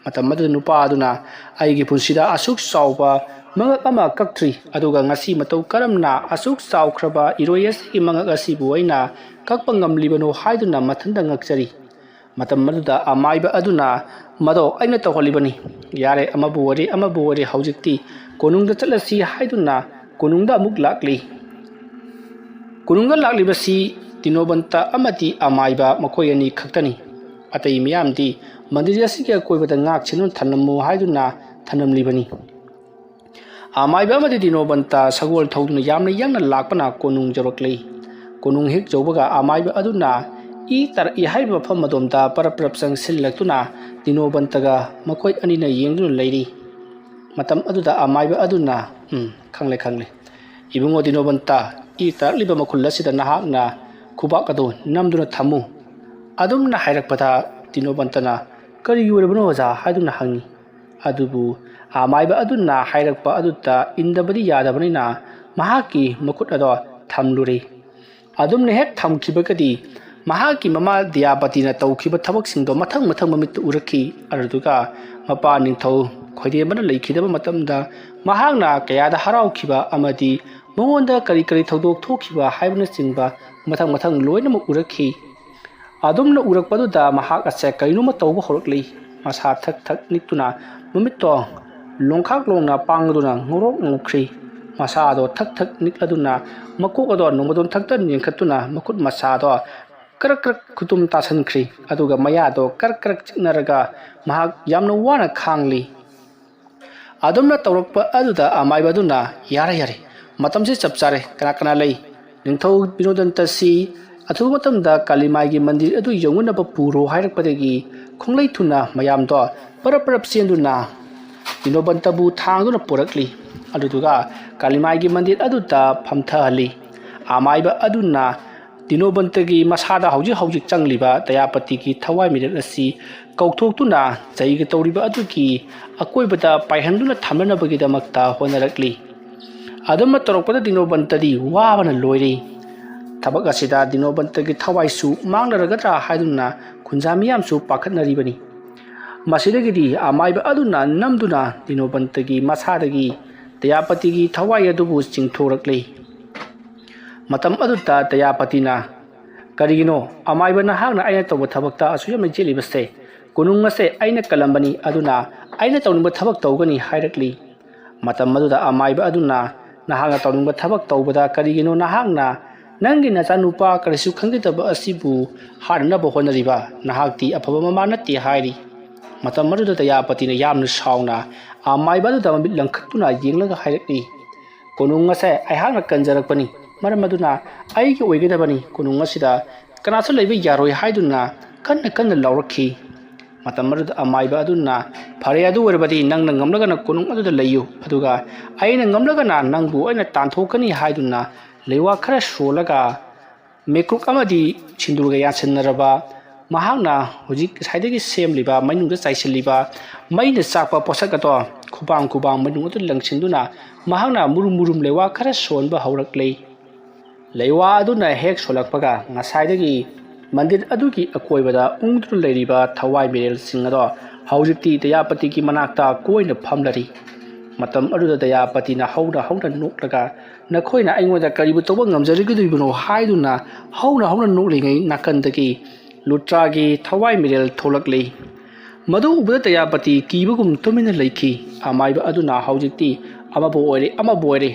ꯃꯇꯝ ꯑꯗꯨꯗ ꯅꯨꯄꯥ ꯑꯗꯨꯅ, "ꯑꯩꯒꯤ ꯄꯨꯟꯁꯤꯗ ꯑꯁꯨꯛ ꯆꯥꯎꯕ ꯃꯉꯛ ꯑꯃ ꯀꯛꯇ꯭ꯔꯤ, ꯑꯗꯨꯒ ꯉꯁꯤ ꯃꯇꯧ ꯀꯔꯝꯅ ꯑꯁꯨꯛ ꯆꯥꯎꯈ꯭ꯔꯕ ꯏꯔꯣꯏ ꯑꯁꯤꯒꯤ ꯃꯉꯛ ꯑꯁꯤꯕꯨ ꯑꯩꯅ ꯀꯛꯄ ꯉꯝꯂꯤꯕꯅꯣ?" ꯍꯥꯏꯗꯨꯅ ꯃꯊꯟꯇ ꯉꯛꯆꯔꯤ꯫ ꯃꯇꯝ ꯑꯗꯨꯗ ꯑꯃꯥꯏꯕ ꯑꯗꯨꯅ, "ꯃꯗꯣ ꯑꯩꯅ ꯇꯧꯍꯜꯂꯤꯕꯅꯤ꯫ ꯌꯥꯔꯦ, ꯑꯃꯕꯨ ꯑꯣꯏꯔꯦ, ꯑꯃꯕꯨ ꯑꯣꯏꯔꯦ, ꯍꯧꯖꯤꯛꯇꯤ ꯀꯣꯅꯨꯡꯗ ꯆꯠꯂꯁꯤ" ꯍꯥꯏꯗꯨꯅ ꯀꯣꯅꯨꯡꯗ ꯑꯃꯨꯛ ꯂꯥꯛꯂꯤ꯫ ꯀꯣꯅꯨꯡꯗ ꯂꯥꯛꯂꯤꯕꯁꯤ ꯗꯤꯅꯣꯕꯟꯇ ꯑꯃꯗꯤ ꯑꯃꯥꯏꯕ ꯃꯈꯣꯏ ꯑꯅꯤ ꯈꯛꯇꯅꯤ꯫ ꯑꯇꯩ ꯃꯤꯌꯥꯝꯗꯤ ꯃꯟꯗꯤꯔ ꯑꯁꯤꯒꯤ ꯑꯀꯣꯏꯕꯗ ꯉꯥꯛ ꯁꯦꯟꯗꯨꯅ ꯊꯝꯂꯝꯃꯨ ꯍꯥꯏꯗꯨꯅ ꯊꯝꯂꯝꯂꯤꯕꯅꯤ꯫ ꯑꯃꯥꯏꯕ ꯑꯃꯗꯤ ꯗꯤꯅꯣꯕꯟꯇ ꯁꯒꯣꯜ ꯊꯧꯗꯨꯅ ꯌꯥꯝꯅ ꯌꯥꯡꯅ ꯂꯥꯛꯄꯅ ꯀꯣꯅꯨꯡ ꯌꯧꯔꯛꯂꯤ꯫ ꯀꯣꯅꯨꯡ ꯍꯦꯛ ꯌꯧꯕꯒ ꯑꯃꯥꯏꯕ ꯑꯗꯨꯅ ꯏ ꯇꯥꯔꯛꯏ ꯍꯥꯏꯔꯤꯕ ꯃꯐꯝ ꯑꯗꯣꯝꯗ ꯄꯔꯞ ꯄꯔꯞ ꯆꯪꯁꯤꯜꯂꯛꯇꯨꯅ ꯗꯤꯅꯣꯕꯟꯇꯒ ꯃꯈꯣꯏ ꯑꯅꯤꯅ ꯌꯦꯡꯗꯨꯅ ꯂꯩꯔꯤ꯫ ꯃꯇꯝ ꯑꯗꯨꯗ ꯑꯃꯥꯏꯕ ꯑꯗꯨꯅ, "ꯎꯝ, ꯈꯪꯂꯦ, ꯈꯪꯂꯦ꯫ ꯏꯕꯨꯡꯉꯣ ꯗꯤꯅꯣꯕꯟꯇ, ꯏ ꯇꯥꯔꯛꯂꯤꯕ ꯃꯈꯨꯜ ꯑꯁꯤꯗ ꯅꯍꯥꯛꯅ ꯈꯨꯕꯥꯛ ꯑꯗꯨ ꯅꯝꯗꯨꯅ ꯊꯝꯃꯨ" ꯑꯗꯨꯝꯅ ꯍꯥꯏꯔꯛꯄꯗ ꯗꯤꯅꯣꯕꯟꯇꯅ, "ꯀꯔꯤꯒꯤ ꯑꯣꯏꯔꯕꯅꯣ ꯑꯣꯖꯥ?" ꯍꯥꯏꯗꯨꯅ ꯍꯪꯉꯤ꯫ ꯑꯗꯨꯕꯨ ꯑꯃꯥꯏꯕ ꯑꯗꯨꯅ ꯍꯥꯏꯔꯛꯄ ꯑꯗꯨꯗ ꯏꯟꯗꯕꯗꯤ ꯌꯥꯗꯕꯅꯤꯅ ꯃꯍꯥꯛꯀꯤ ꯃꯈꯨꯠ ꯑꯗꯣ ꯊꯝꯂꯨꯔꯦ꯫ ꯑꯗꯨꯝꯅ ꯍꯦꯛ ꯊꯝꯈꯤꯕꯒꯗꯤ ꯃꯍꯥꯛꯀꯤ ꯃꯃꯥ ꯗꯤꯌꯥꯄꯇꯤꯅ ꯇꯧꯈꯤꯕ ꯊꯕꯛꯁꯤꯡꯗꯣ ꯃꯊꯪ ꯃꯊꯪ ꯃꯃꯤꯠꯇ ꯎꯔꯛꯈꯤ꯫ ꯑꯗꯨꯗꯨꯒ ꯃꯄꯥ ꯅꯤꯡꯊꯧ ꯈꯣꯏꯗꯦꯝꯕꯅ ꯂꯩꯈꯤꯗꯕ ꯃꯇꯝꯗ ꯃꯍꯥꯛꯅ ꯀꯌꯥꯗ ꯍꯔꯥꯎꯈꯤꯕ ꯑꯃꯗꯤ ꯃꯉꯣꯟꯗ ꯀꯔꯤ ꯀꯔꯤ ꯊꯧꯗꯣꯛ ꯊꯣꯛꯈꯤꯕ ꯍꯥꯏꯕꯅꯆꯤꯡꯕ ꯃꯊꯪ ꯃꯊꯪ ꯂꯣꯏꯅꯃꯛ ꯎꯔꯛꯈꯤ꯫ ꯑꯗꯨꯝꯅ ꯎꯔꯛꯄꯗꯨꯗ ꯃꯍꯥꯛ ꯑꯁꯦ ꯀꯔꯤꯅꯣꯃ ꯇꯧꯕ ꯍꯧꯔꯛꯂꯤ꯫ ꯃꯁꯥ ꯊꯛ ꯊꯛ ꯅꯤꯛꯇꯨꯅ ꯃꯃꯤꯠꯇꯣ ꯂꯣꯡꯈꯥꯛ ꯂꯣꯡꯅ ꯄꯥꯡꯗꯨꯅ ꯉꯧꯔꯣꯛ ꯉꯧꯈ꯭ꯔꯤ꯫ ꯃꯁꯥꯗꯣ ꯊꯛ ꯊꯛ ꯅꯤꯛꯂꯗꯨꯅ ꯃꯀꯣꯛ ꯑꯗꯣ ꯅꯣꯡꯃꯗꯣꯟ ꯊꯛꯇ ꯌꯦꯡꯈꯠꯇꯨꯅ ꯃꯈꯨꯠ ꯃꯁꯥꯗꯣ ꯀ꯭ꯔꯛ ꯀ꯭ꯔꯛ ꯈꯨꯇꯨꯝ ꯇꯥꯁꯟꯈ꯭ꯔꯤ꯫ ꯑꯗꯨꯒ ꯃꯌꯥꯗꯣ ꯀ꯭ꯔꯛ ꯀ꯭ꯔꯛ ꯆꯤꯛꯅꯔꯒ ꯃꯍꯥꯛ ꯌꯥꯝꯅ ꯋꯥꯅ ꯈꯥꯡꯂꯤ꯫ ꯑꯗꯨꯝꯅ ꯇꯧꯔꯛꯄ ꯑꯗꯨꯗ ꯑꯃꯥꯏꯕ ꯑꯗꯨꯅ, "ꯌꯥꯔꯦ, ꯌꯥꯔꯦ, ꯃꯇꯝꯁꯤ ꯆꯞ ꯆꯥꯔꯦ꯫ ꯀꯅꯥ ꯀꯅꯥ ꯂꯩ? ꯅꯤꯡꯊꯧ ꯕꯤꯅꯣꯗꯟꯇꯁꯤ ꯑꯊꯨꯕ ꯃꯇꯝꯗ ꯀꯥꯂꯤꯃꯥꯏꯒꯤ ꯃꯟꯗꯤꯔ ꯑꯗꯨ ꯌꯧꯅꯅꯕ ꯄꯨꯔꯣ" ꯍꯥꯏꯔꯛꯄꯗꯒꯤ ꯈꯣꯡꯂꯩ ꯊꯨꯅ ꯃꯌꯥꯝꯗꯣ ꯄꯔꯞ ꯄꯔꯞ ꯆꯦꯟꯗꯨꯅ ꯗꯤꯅꯣꯕꯟꯇꯕꯨ ꯊꯥꯡꯗꯨꯅ ꯄꯨꯔꯛꯂꯤ꯫ ꯑꯗꯨꯗꯨꯒ ꯀꯥꯂꯤꯃꯥꯏꯒꯤ ꯃꯟꯗꯤꯔ ꯑꯗꯨꯗ ꯐꯝꯊꯍꯜꯂꯤ꯫ ꯑꯃꯥꯏꯕ ꯑꯗꯨꯅ ꯗꯤꯅꯣꯕꯟꯇꯒꯤ ꯃꯁꯥꯗ ꯍꯧꯖꯤꯛ ꯍꯧꯖꯤꯛ ꯆꯪꯂꯤꯕ ꯗꯌꯥꯄꯇꯤꯒꯤ ꯊꯋꯥꯏ ꯃꯤꯔꯦꯜ ꯑꯁꯤ ꯀꯧꯊꯣꯛꯇꯨꯅ ꯆꯩꯒ ꯇꯧꯔꯤꯕ ꯑꯗꯨꯒꯤ ꯑꯀꯣꯏꯕꯗ ꯄꯥꯏꯍꯟꯗꯨꯅ ꯊꯝꯅꯅꯕꯒꯤꯗꯃꯛꯇ ꯍꯣꯠꯅꯔꯛꯂꯤ꯫ ꯑꯗꯨꯝꯅ ꯇꯧꯔꯛꯄꯗ ꯗꯤꯅꯣꯕꯟꯇꯗꯤ ꯋꯥꯕꯅ ꯂꯣꯏꯔꯦ꯫ ꯊꯕꯛ ꯑꯁꯤꯗ ꯗꯤꯅꯣꯕꯟꯇꯒꯤ ꯊꯋꯥꯏꯁꯨ ꯃꯥꯡꯂꯔꯒꯗ꯭ꯔꯥ ꯍꯥꯏꯗꯨꯅ ꯈꯨꯟꯖꯥ ꯃꯤꯌꯥꯝꯁꯨ ꯄꯥꯈꯠꯅꯔꯤꯕꯅꯤ꯫ ꯃꯁꯤꯗꯒꯤꯗꯤ ꯑꯃꯥꯏꯕ ꯑꯗꯨꯅ ꯅꯝꯗꯨꯅ ꯗꯤꯅꯣꯕꯟꯇꯒꯤ ꯃꯁꯥꯗꯒꯤ ꯗꯌꯥꯄꯇꯤꯒꯤ ꯊꯋꯥꯏ ꯑꯗꯨꯕꯨ ꯆꯤꯡꯊꯣꯔꯛꯂꯤ꯫ ꯃꯇꯝ ꯑꯗꯨꯗ ꯗꯌꯥꯄꯇꯤꯅ, "ꯀꯔꯤꯒꯤꯅꯣ ꯑꯃꯥꯏꯕ ꯅꯍꯥꯛꯅ ꯑꯩꯅ ꯇꯧꯕ ꯊꯕꯛꯇ ꯑꯁꯨꯛ ꯌꯥꯝꯅ ꯌꯦꯠꯂꯤꯕꯁꯦ? ꯀꯣꯅꯨꯡ ꯑꯁꯦ ꯑꯩꯅ ꯀꯜꯂꯝꯕꯅꯤ, ꯑꯗꯨꯅ ꯑꯩꯅ ꯇꯧꯅꯤꯡꯕ ꯊꯕꯛ ꯇꯧꯒꯅꯤ" ꯍꯥꯏꯔꯛꯂꯤ꯫ ꯃꯇꯝ ꯑꯗꯨꯗ ꯑꯃꯥꯏꯕ ꯑꯗꯨꯅ, "ꯅꯍꯥꯛꯅ ꯇꯧꯅꯤꯡꯕ ꯊꯕꯛ ꯇꯧꯕꯗ ꯀꯔꯤꯒꯤꯅꯣ ꯅꯍꯥꯛꯅ ꯅꯪꯒꯤ ꯅꯆꯥꯅꯨꯄꯥ ꯀꯔꯤꯁꯨ ꯈꯪꯖꯗꯕ ꯑꯁꯤꯕꯨ ꯍꯥꯠꯅꯅꯕ ꯍꯣꯠꯅꯔꯤꯕ? ꯅꯍꯥꯛꯇꯤ ꯑꯐꯕ ꯃꯃꯥ ꯅꯠꯇꯦ" ꯍꯥꯏꯔꯤ꯫ ꯃꯇꯝ ꯑꯗꯨꯗ ꯗꯌꯥꯄꯇꯤꯅ ꯌꯥꯝꯅ ꯁꯥꯎꯅ ꯑꯃꯥꯏꯕ ꯑꯗꯨꯗ ꯃꯃꯤꯠ ꯂꯪꯈꯠꯇꯨꯅ ꯌꯦꯡꯂꯒ ꯍꯥꯏꯔꯛꯂꯤ, "ꯀꯣꯅꯨꯡ ꯑꯁꯦ ꯑꯩꯍꯥꯛꯅ ꯀꯟꯖꯔꯛꯄꯅꯤ, ꯃꯔꯝ ꯑꯗꯨꯅ ꯑꯩꯒꯤ ꯑꯣꯏꯒꯗꯕꯅꯤ, ꯀꯣꯅꯨꯡ ꯑꯁꯤꯗ ꯀꯅꯥꯁꯨ ꯂꯩꯕ ꯌꯥꯔꯣꯏ" ꯍꯥꯏꯗꯨꯅ ꯀꯟꯅ ꯀꯟꯅ ꯂꯥꯎꯔꯛꯈꯤ꯫ ꯃꯇꯝ ꯑꯗꯨꯗ ꯑꯃꯥꯏꯕ ꯑꯗꯨꯅ, "ꯐꯔꯦ, ꯑꯗꯨ ꯑꯣꯏꯔꯕꯗꯤ ꯅꯪꯅ ꯉꯝꯂꯒꯅ ꯀꯣꯅꯨꯡ ꯑꯗꯨꯗ ꯂꯩꯌꯨ, ꯑꯗꯨꯒ ꯑꯩꯅ ꯉꯝꯂꯒꯅ ꯅꯪꯕꯨ ꯑꯩꯅ ꯇꯥꯟꯊꯣꯛꯀꯅꯤ" ꯍꯥꯏꯗꯨꯅ ꯂꯩꯋꯥ ꯈꯔ ꯁꯣꯜꯂꯒ ꯃꯦꯀ꯭ꯔꯨꯛ ꯑꯃꯗꯤ ꯁꯤꯟꯗꯨꯔꯒ ꯌꯥꯟꯁꯤꯟꯅꯔꯕ ꯃꯍꯥꯛꯅ ꯍꯧꯖꯤꯛ ꯉꯁꯥꯏꯗꯒꯤ ꯁꯦꯝꯂꯤꯕ ꯃꯩꯅꯨꯡꯗ ꯆꯥꯏꯁꯤꯜꯂꯤꯕ ꯃꯩꯅ ꯆꯥꯛꯄ ꯄꯣꯠꯁꯛ ꯑꯗꯣ ꯈꯨꯕꯥꯡ ꯈꯨꯕꯥꯡ ꯃꯩꯅꯨꯡ ꯑꯗꯨ ꯂꯪꯁꯤꯟꯗꯨꯅ ꯃꯍꯥꯛꯅ ꯃꯨꯔꯨꯝ ꯃꯨꯔꯨꯝ ꯂꯩꯋꯥ ꯈꯔ ꯁꯣꯟꯕ ꯍꯧꯔꯛꯂꯦ꯫ ꯂꯩꯋꯥ ꯑꯗꯨꯅ ꯍꯦꯛ ꯁꯣꯜꯂꯛꯄꯒ ꯉꯁꯥꯏꯗꯒꯤ ꯃꯟꯗꯤꯔ ꯑꯗꯨꯒꯤ ꯑꯀꯣꯏꯕꯗ ꯎꯪꯗꯨꯅ ꯂꯩꯔꯤꯕ ꯊꯋꯥꯏ ꯃꯤꯔꯦꯜꯁꯤꯡ ꯑꯗꯣ ꯍꯧꯖꯤꯛꯇꯤ ꯗꯌꯥꯄꯇꯤꯒꯤ ꯃꯅꯥꯛꯇ ꯀꯣꯏꯅ ꯐꯝꯂꯔꯤ꯫ ꯃꯇꯝ ꯑꯗꯨꯗ ꯗꯌꯥꯄꯇꯤꯅ ꯍꯧꯅ ꯍꯧꯅ ꯅꯣꯛꯂꯒ, "ꯅꯈꯣꯏꯅ ꯑꯩꯉꯣꯟꯗ ꯀꯔꯤꯕꯨ ꯇꯧꯕ ꯉꯝꯖꯔꯨꯒꯗꯣꯔꯤꯕꯅꯣ?" ꯍꯥꯏꯗꯨꯅ ꯍꯧꯅ ꯍꯧꯅ ꯅꯣꯛꯂꯤꯉꯩ ꯅꯥꯀꯟꯗꯒꯤ ꯂꯨꯇ꯭ꯔꯥꯒꯤ ꯊꯋꯥꯏ ꯃꯤꯔꯦꯜ ꯊꯣꯛꯂꯛꯂꯤ꯫ ꯃꯗꯨ ꯎꯕꯗ ꯇꯌꯥꯄꯇꯤ ꯀꯤꯕꯒꯨꯝ ꯇꯨꯃꯤꯟꯅ ꯂꯩꯈꯤ꯫ ꯑꯃꯥꯏꯕ ꯑꯗꯨꯅ ꯍꯧꯖꯤꯛꯇꯤ ꯑꯃꯕꯨ ꯑꯣꯏꯔꯦ, ꯑꯃꯕꯨ ꯑꯣꯏꯔꯦ,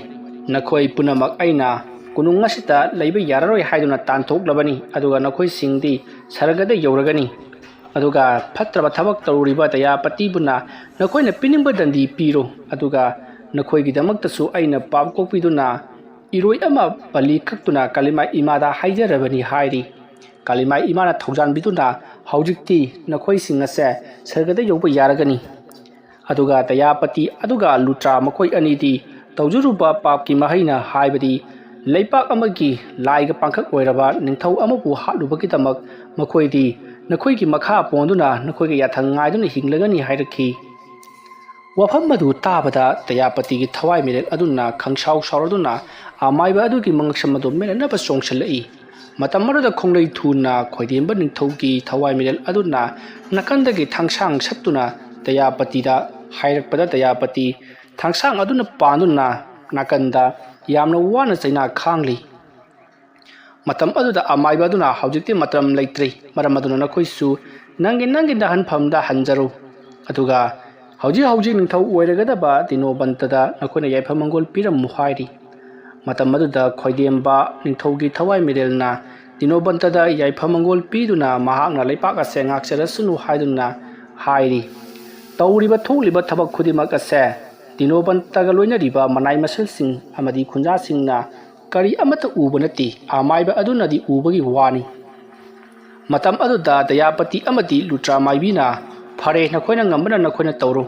ꯅꯈꯣꯏ ꯄꯨꯝꯅꯃꯛ ꯑꯩꯅ ꯀꯣꯅꯨꯡ ꯑꯁꯤꯗ ꯂꯩꯕ ꯌꯥꯔꯔꯣꯏ ꯍꯥꯏꯗꯨꯅ ꯇꯥꯟꯊꯣꯛꯂꯕꯅꯤ꯫ ꯑꯗꯨꯒ ꯅꯈꯣꯏꯁꯤꯡꯗꯤ ꯁꯔꯒꯗ ꯌꯧꯔꯒꯅꯤ꯫ ꯑꯗꯨꯒ ꯐꯠꯇ꯭ꯔꯕ ꯊꯕꯛ ꯇꯧꯔꯨꯔꯤꯕ ꯇꯌꯥꯄꯇꯤꯕꯨꯅ ꯅꯈꯣꯏꯅ ꯄꯤꯅꯤꯡꯕ ꯗꯟꯗꯤ ꯄꯤꯔꯣ꯫ ꯑꯗꯨꯒ ꯅꯈꯣꯏꯒꯤꯗꯃꯛꯇꯁꯨ ꯑꯩꯅ ꯄꯥꯞ ꯀꯣꯛꯄꯤꯗꯨꯅ ꯏꯔꯣꯏ ꯑꯃ ꯕꯂꯤ ꯀꯛꯇꯨꯅ ꯀꯥꯂꯤꯃꯥꯏ ꯏꯃꯥꯗ ꯍꯥꯏꯖꯔꯕꯅꯤ ꯍꯥꯏꯔꯤ꯫ ꯀꯥꯂꯤꯃꯥꯏ ꯏꯃꯥꯅ ꯊꯧꯖꯥꯟꯕꯤꯗꯨꯅ ꯍꯧꯖꯤꯛꯇꯤ ꯅꯈꯣꯏꯁꯤꯡ ꯑꯁꯦ ꯁꯔꯒꯗ ꯌꯧꯕ ꯌꯥꯔꯒꯅꯤ꯫ ꯑꯗꯨꯒ ꯇꯌꯥꯄꯇꯤ ꯑꯗꯨꯒ ꯂꯨꯇ꯭ꯔꯥ ꯃꯈꯣꯏ ꯑꯅꯤꯗꯤ ꯇꯧꯖꯔꯨꯕ ꯄꯥꯞꯀꯤ ꯃꯍꯩꯅ, ꯍꯥꯏꯕꯗꯤ ꯂꯩꯄꯥꯛ ꯑꯃꯒꯤ ꯂꯥꯏꯒ ꯄꯥꯡꯈꯛ ꯑꯣꯏꯔꯕ ꯅꯤꯡꯊꯧ ꯑꯃꯕꯨ ꯍꯥꯠꯂꯨꯕꯒꯤꯗꯃꯛ ꯃꯈꯣꯏꯗꯤ ꯅꯈꯣꯏꯒꯤ ꯃꯈꯥ ꯄꯣꯟꯗꯨꯅ ꯅꯈꯣꯏꯒꯤ ꯌꯥꯊꯪ ꯉꯥꯏꯗꯨꯅ ꯍꯤꯡꯂꯒꯅꯤ ꯍꯥꯏꯔꯛꯈꯤ꯫ ꯋꯥꯐꯝ ꯑꯗꯨ ꯇꯥꯕꯗ ꯇꯌꯥꯄꯇꯤꯒꯤ ꯊꯋꯥꯏ ꯃꯤꯔꯦꯜ ꯑꯗꯨꯅ ꯈꯪꯁꯥꯎ ꯁꯥꯎꯔꯗꯨꯅ ꯑꯃꯥꯏꯕ ꯑꯗꯨꯒꯤ ꯃꯉꯛꯁꯝ ꯑꯗꯨ ꯃꯦꯠꯅꯅꯕ ꯆꯣꯡꯁꯤꯜꯂꯛꯏ꯫ ꯃꯇꯝ ꯑꯗꯨꯗ ꯈꯣꯡꯂꯩ ꯊꯨꯅ ꯈꯣꯏꯗꯦꯝꯕ ꯅꯤꯡꯊꯧꯒꯤ ꯊꯋꯥꯏ ꯃꯤꯔꯦꯜ ꯑꯗꯨꯅ ꯅꯥꯀꯟꯗꯒꯤ ꯊꯥꯡꯁꯥꯡ ꯁꯠꯇꯨꯅ ꯇꯌꯥꯄꯇꯤꯗ ꯍꯥꯏꯔꯛꯄꯗ, ꯇꯌꯥꯄꯇꯤ ꯊꯥꯡꯁꯥꯡ ꯑꯗꯨꯅ ꯄꯥꯟꯗꯨꯅ ꯅꯥꯀꯟꯗ ꯌꯥꯝꯅ ꯋꯥꯅ ꯆꯩꯅꯥ ꯈꯥꯡꯂꯤ꯫ ꯃꯇꯝ ꯑꯗꯨꯗ ꯑꯃꯥꯏꯕ ꯑꯗꯨꯅ, "ꯍꯧꯖꯤꯛꯇꯤ ꯃꯇꯝ ꯂꯩꯇ꯭ꯔꯤ, ꯃꯔꯝ ꯑꯗꯨꯅ ꯅꯈꯣꯏꯁꯨ ꯅꯪꯒꯤ ꯅꯪꯒꯤ ꯅꯥꯍꯟꯐꯝꯗ ꯍꯟꯖꯔꯨ꯫ ꯑꯗꯨꯒ ꯍꯧꯖꯤꯛ ꯍꯧꯖꯤꯛ ꯅꯤꯡꯊꯧ ꯑꯣꯏꯔꯒꯗꯕ ꯗꯤꯅꯣꯕꯟꯇꯗ ꯅꯈꯣꯏꯅ ꯌꯥꯏꯐ ꯃꯪꯒꯣꯜ ꯄꯤꯔꯝꯃꯨ" ꯍꯥꯏꯔꯤ꯫ ꯃꯇꯝ ꯑꯗꯨꯗ ꯈꯣꯏꯗꯦꯝꯕ ꯅꯤꯡꯊꯧꯒꯤ ꯊꯋꯥꯏ ꯃꯤꯔꯦꯜꯅ ꯗꯤꯅꯣꯕꯟꯇꯗ ꯌꯥꯏꯐ ꯃꯪꯒꯣꯜ ꯄꯤꯗꯨꯅ ꯃꯍꯥꯛꯅ ꯂꯩꯄꯥꯛ ꯑꯁꯦ ꯉꯥꯛꯆꯔꯁꯅꯨ ꯍꯥꯏꯗꯨꯅ ꯍꯥꯏꯔꯤ꯫ ꯇꯧꯔꯤꯕ ꯊꯣꯛꯂꯤꯕ ꯊꯕꯛ ꯈꯨꯗꯤꯡꯃꯛ ꯑꯁꯦ ꯗꯤꯅꯣꯕꯟꯇꯒ ꯂꯣꯏꯅꯔꯤꯕ ꯃꯅꯥꯏ ꯃꯁꯜꯁꯤꯡ ꯑꯃꯗꯤ ꯈꯨꯟꯖꯥꯁꯤꯡꯅ ꯀꯔꯤ ꯑꯃꯠꯇ ꯎꯕ ꯅꯠꯇꯦ, ꯑꯃꯥꯏꯕ ꯑꯗꯨꯅꯗꯤ ꯎꯕꯒꯤ ꯋꯥꯅꯤ꯫ ꯃꯇꯝ ꯑꯗꯨꯗ ꯇꯌꯥꯄꯇꯤ ꯑꯃꯗꯤ ꯂꯨꯇ꯭ꯔꯥ ꯃꯥꯏꯕꯤꯅ, "ꯐꯔꯦ, ꯅꯈꯣꯏꯅ ꯉꯝꯕꯅ ꯅꯈꯣꯏꯅ ꯇꯧꯔꯣ,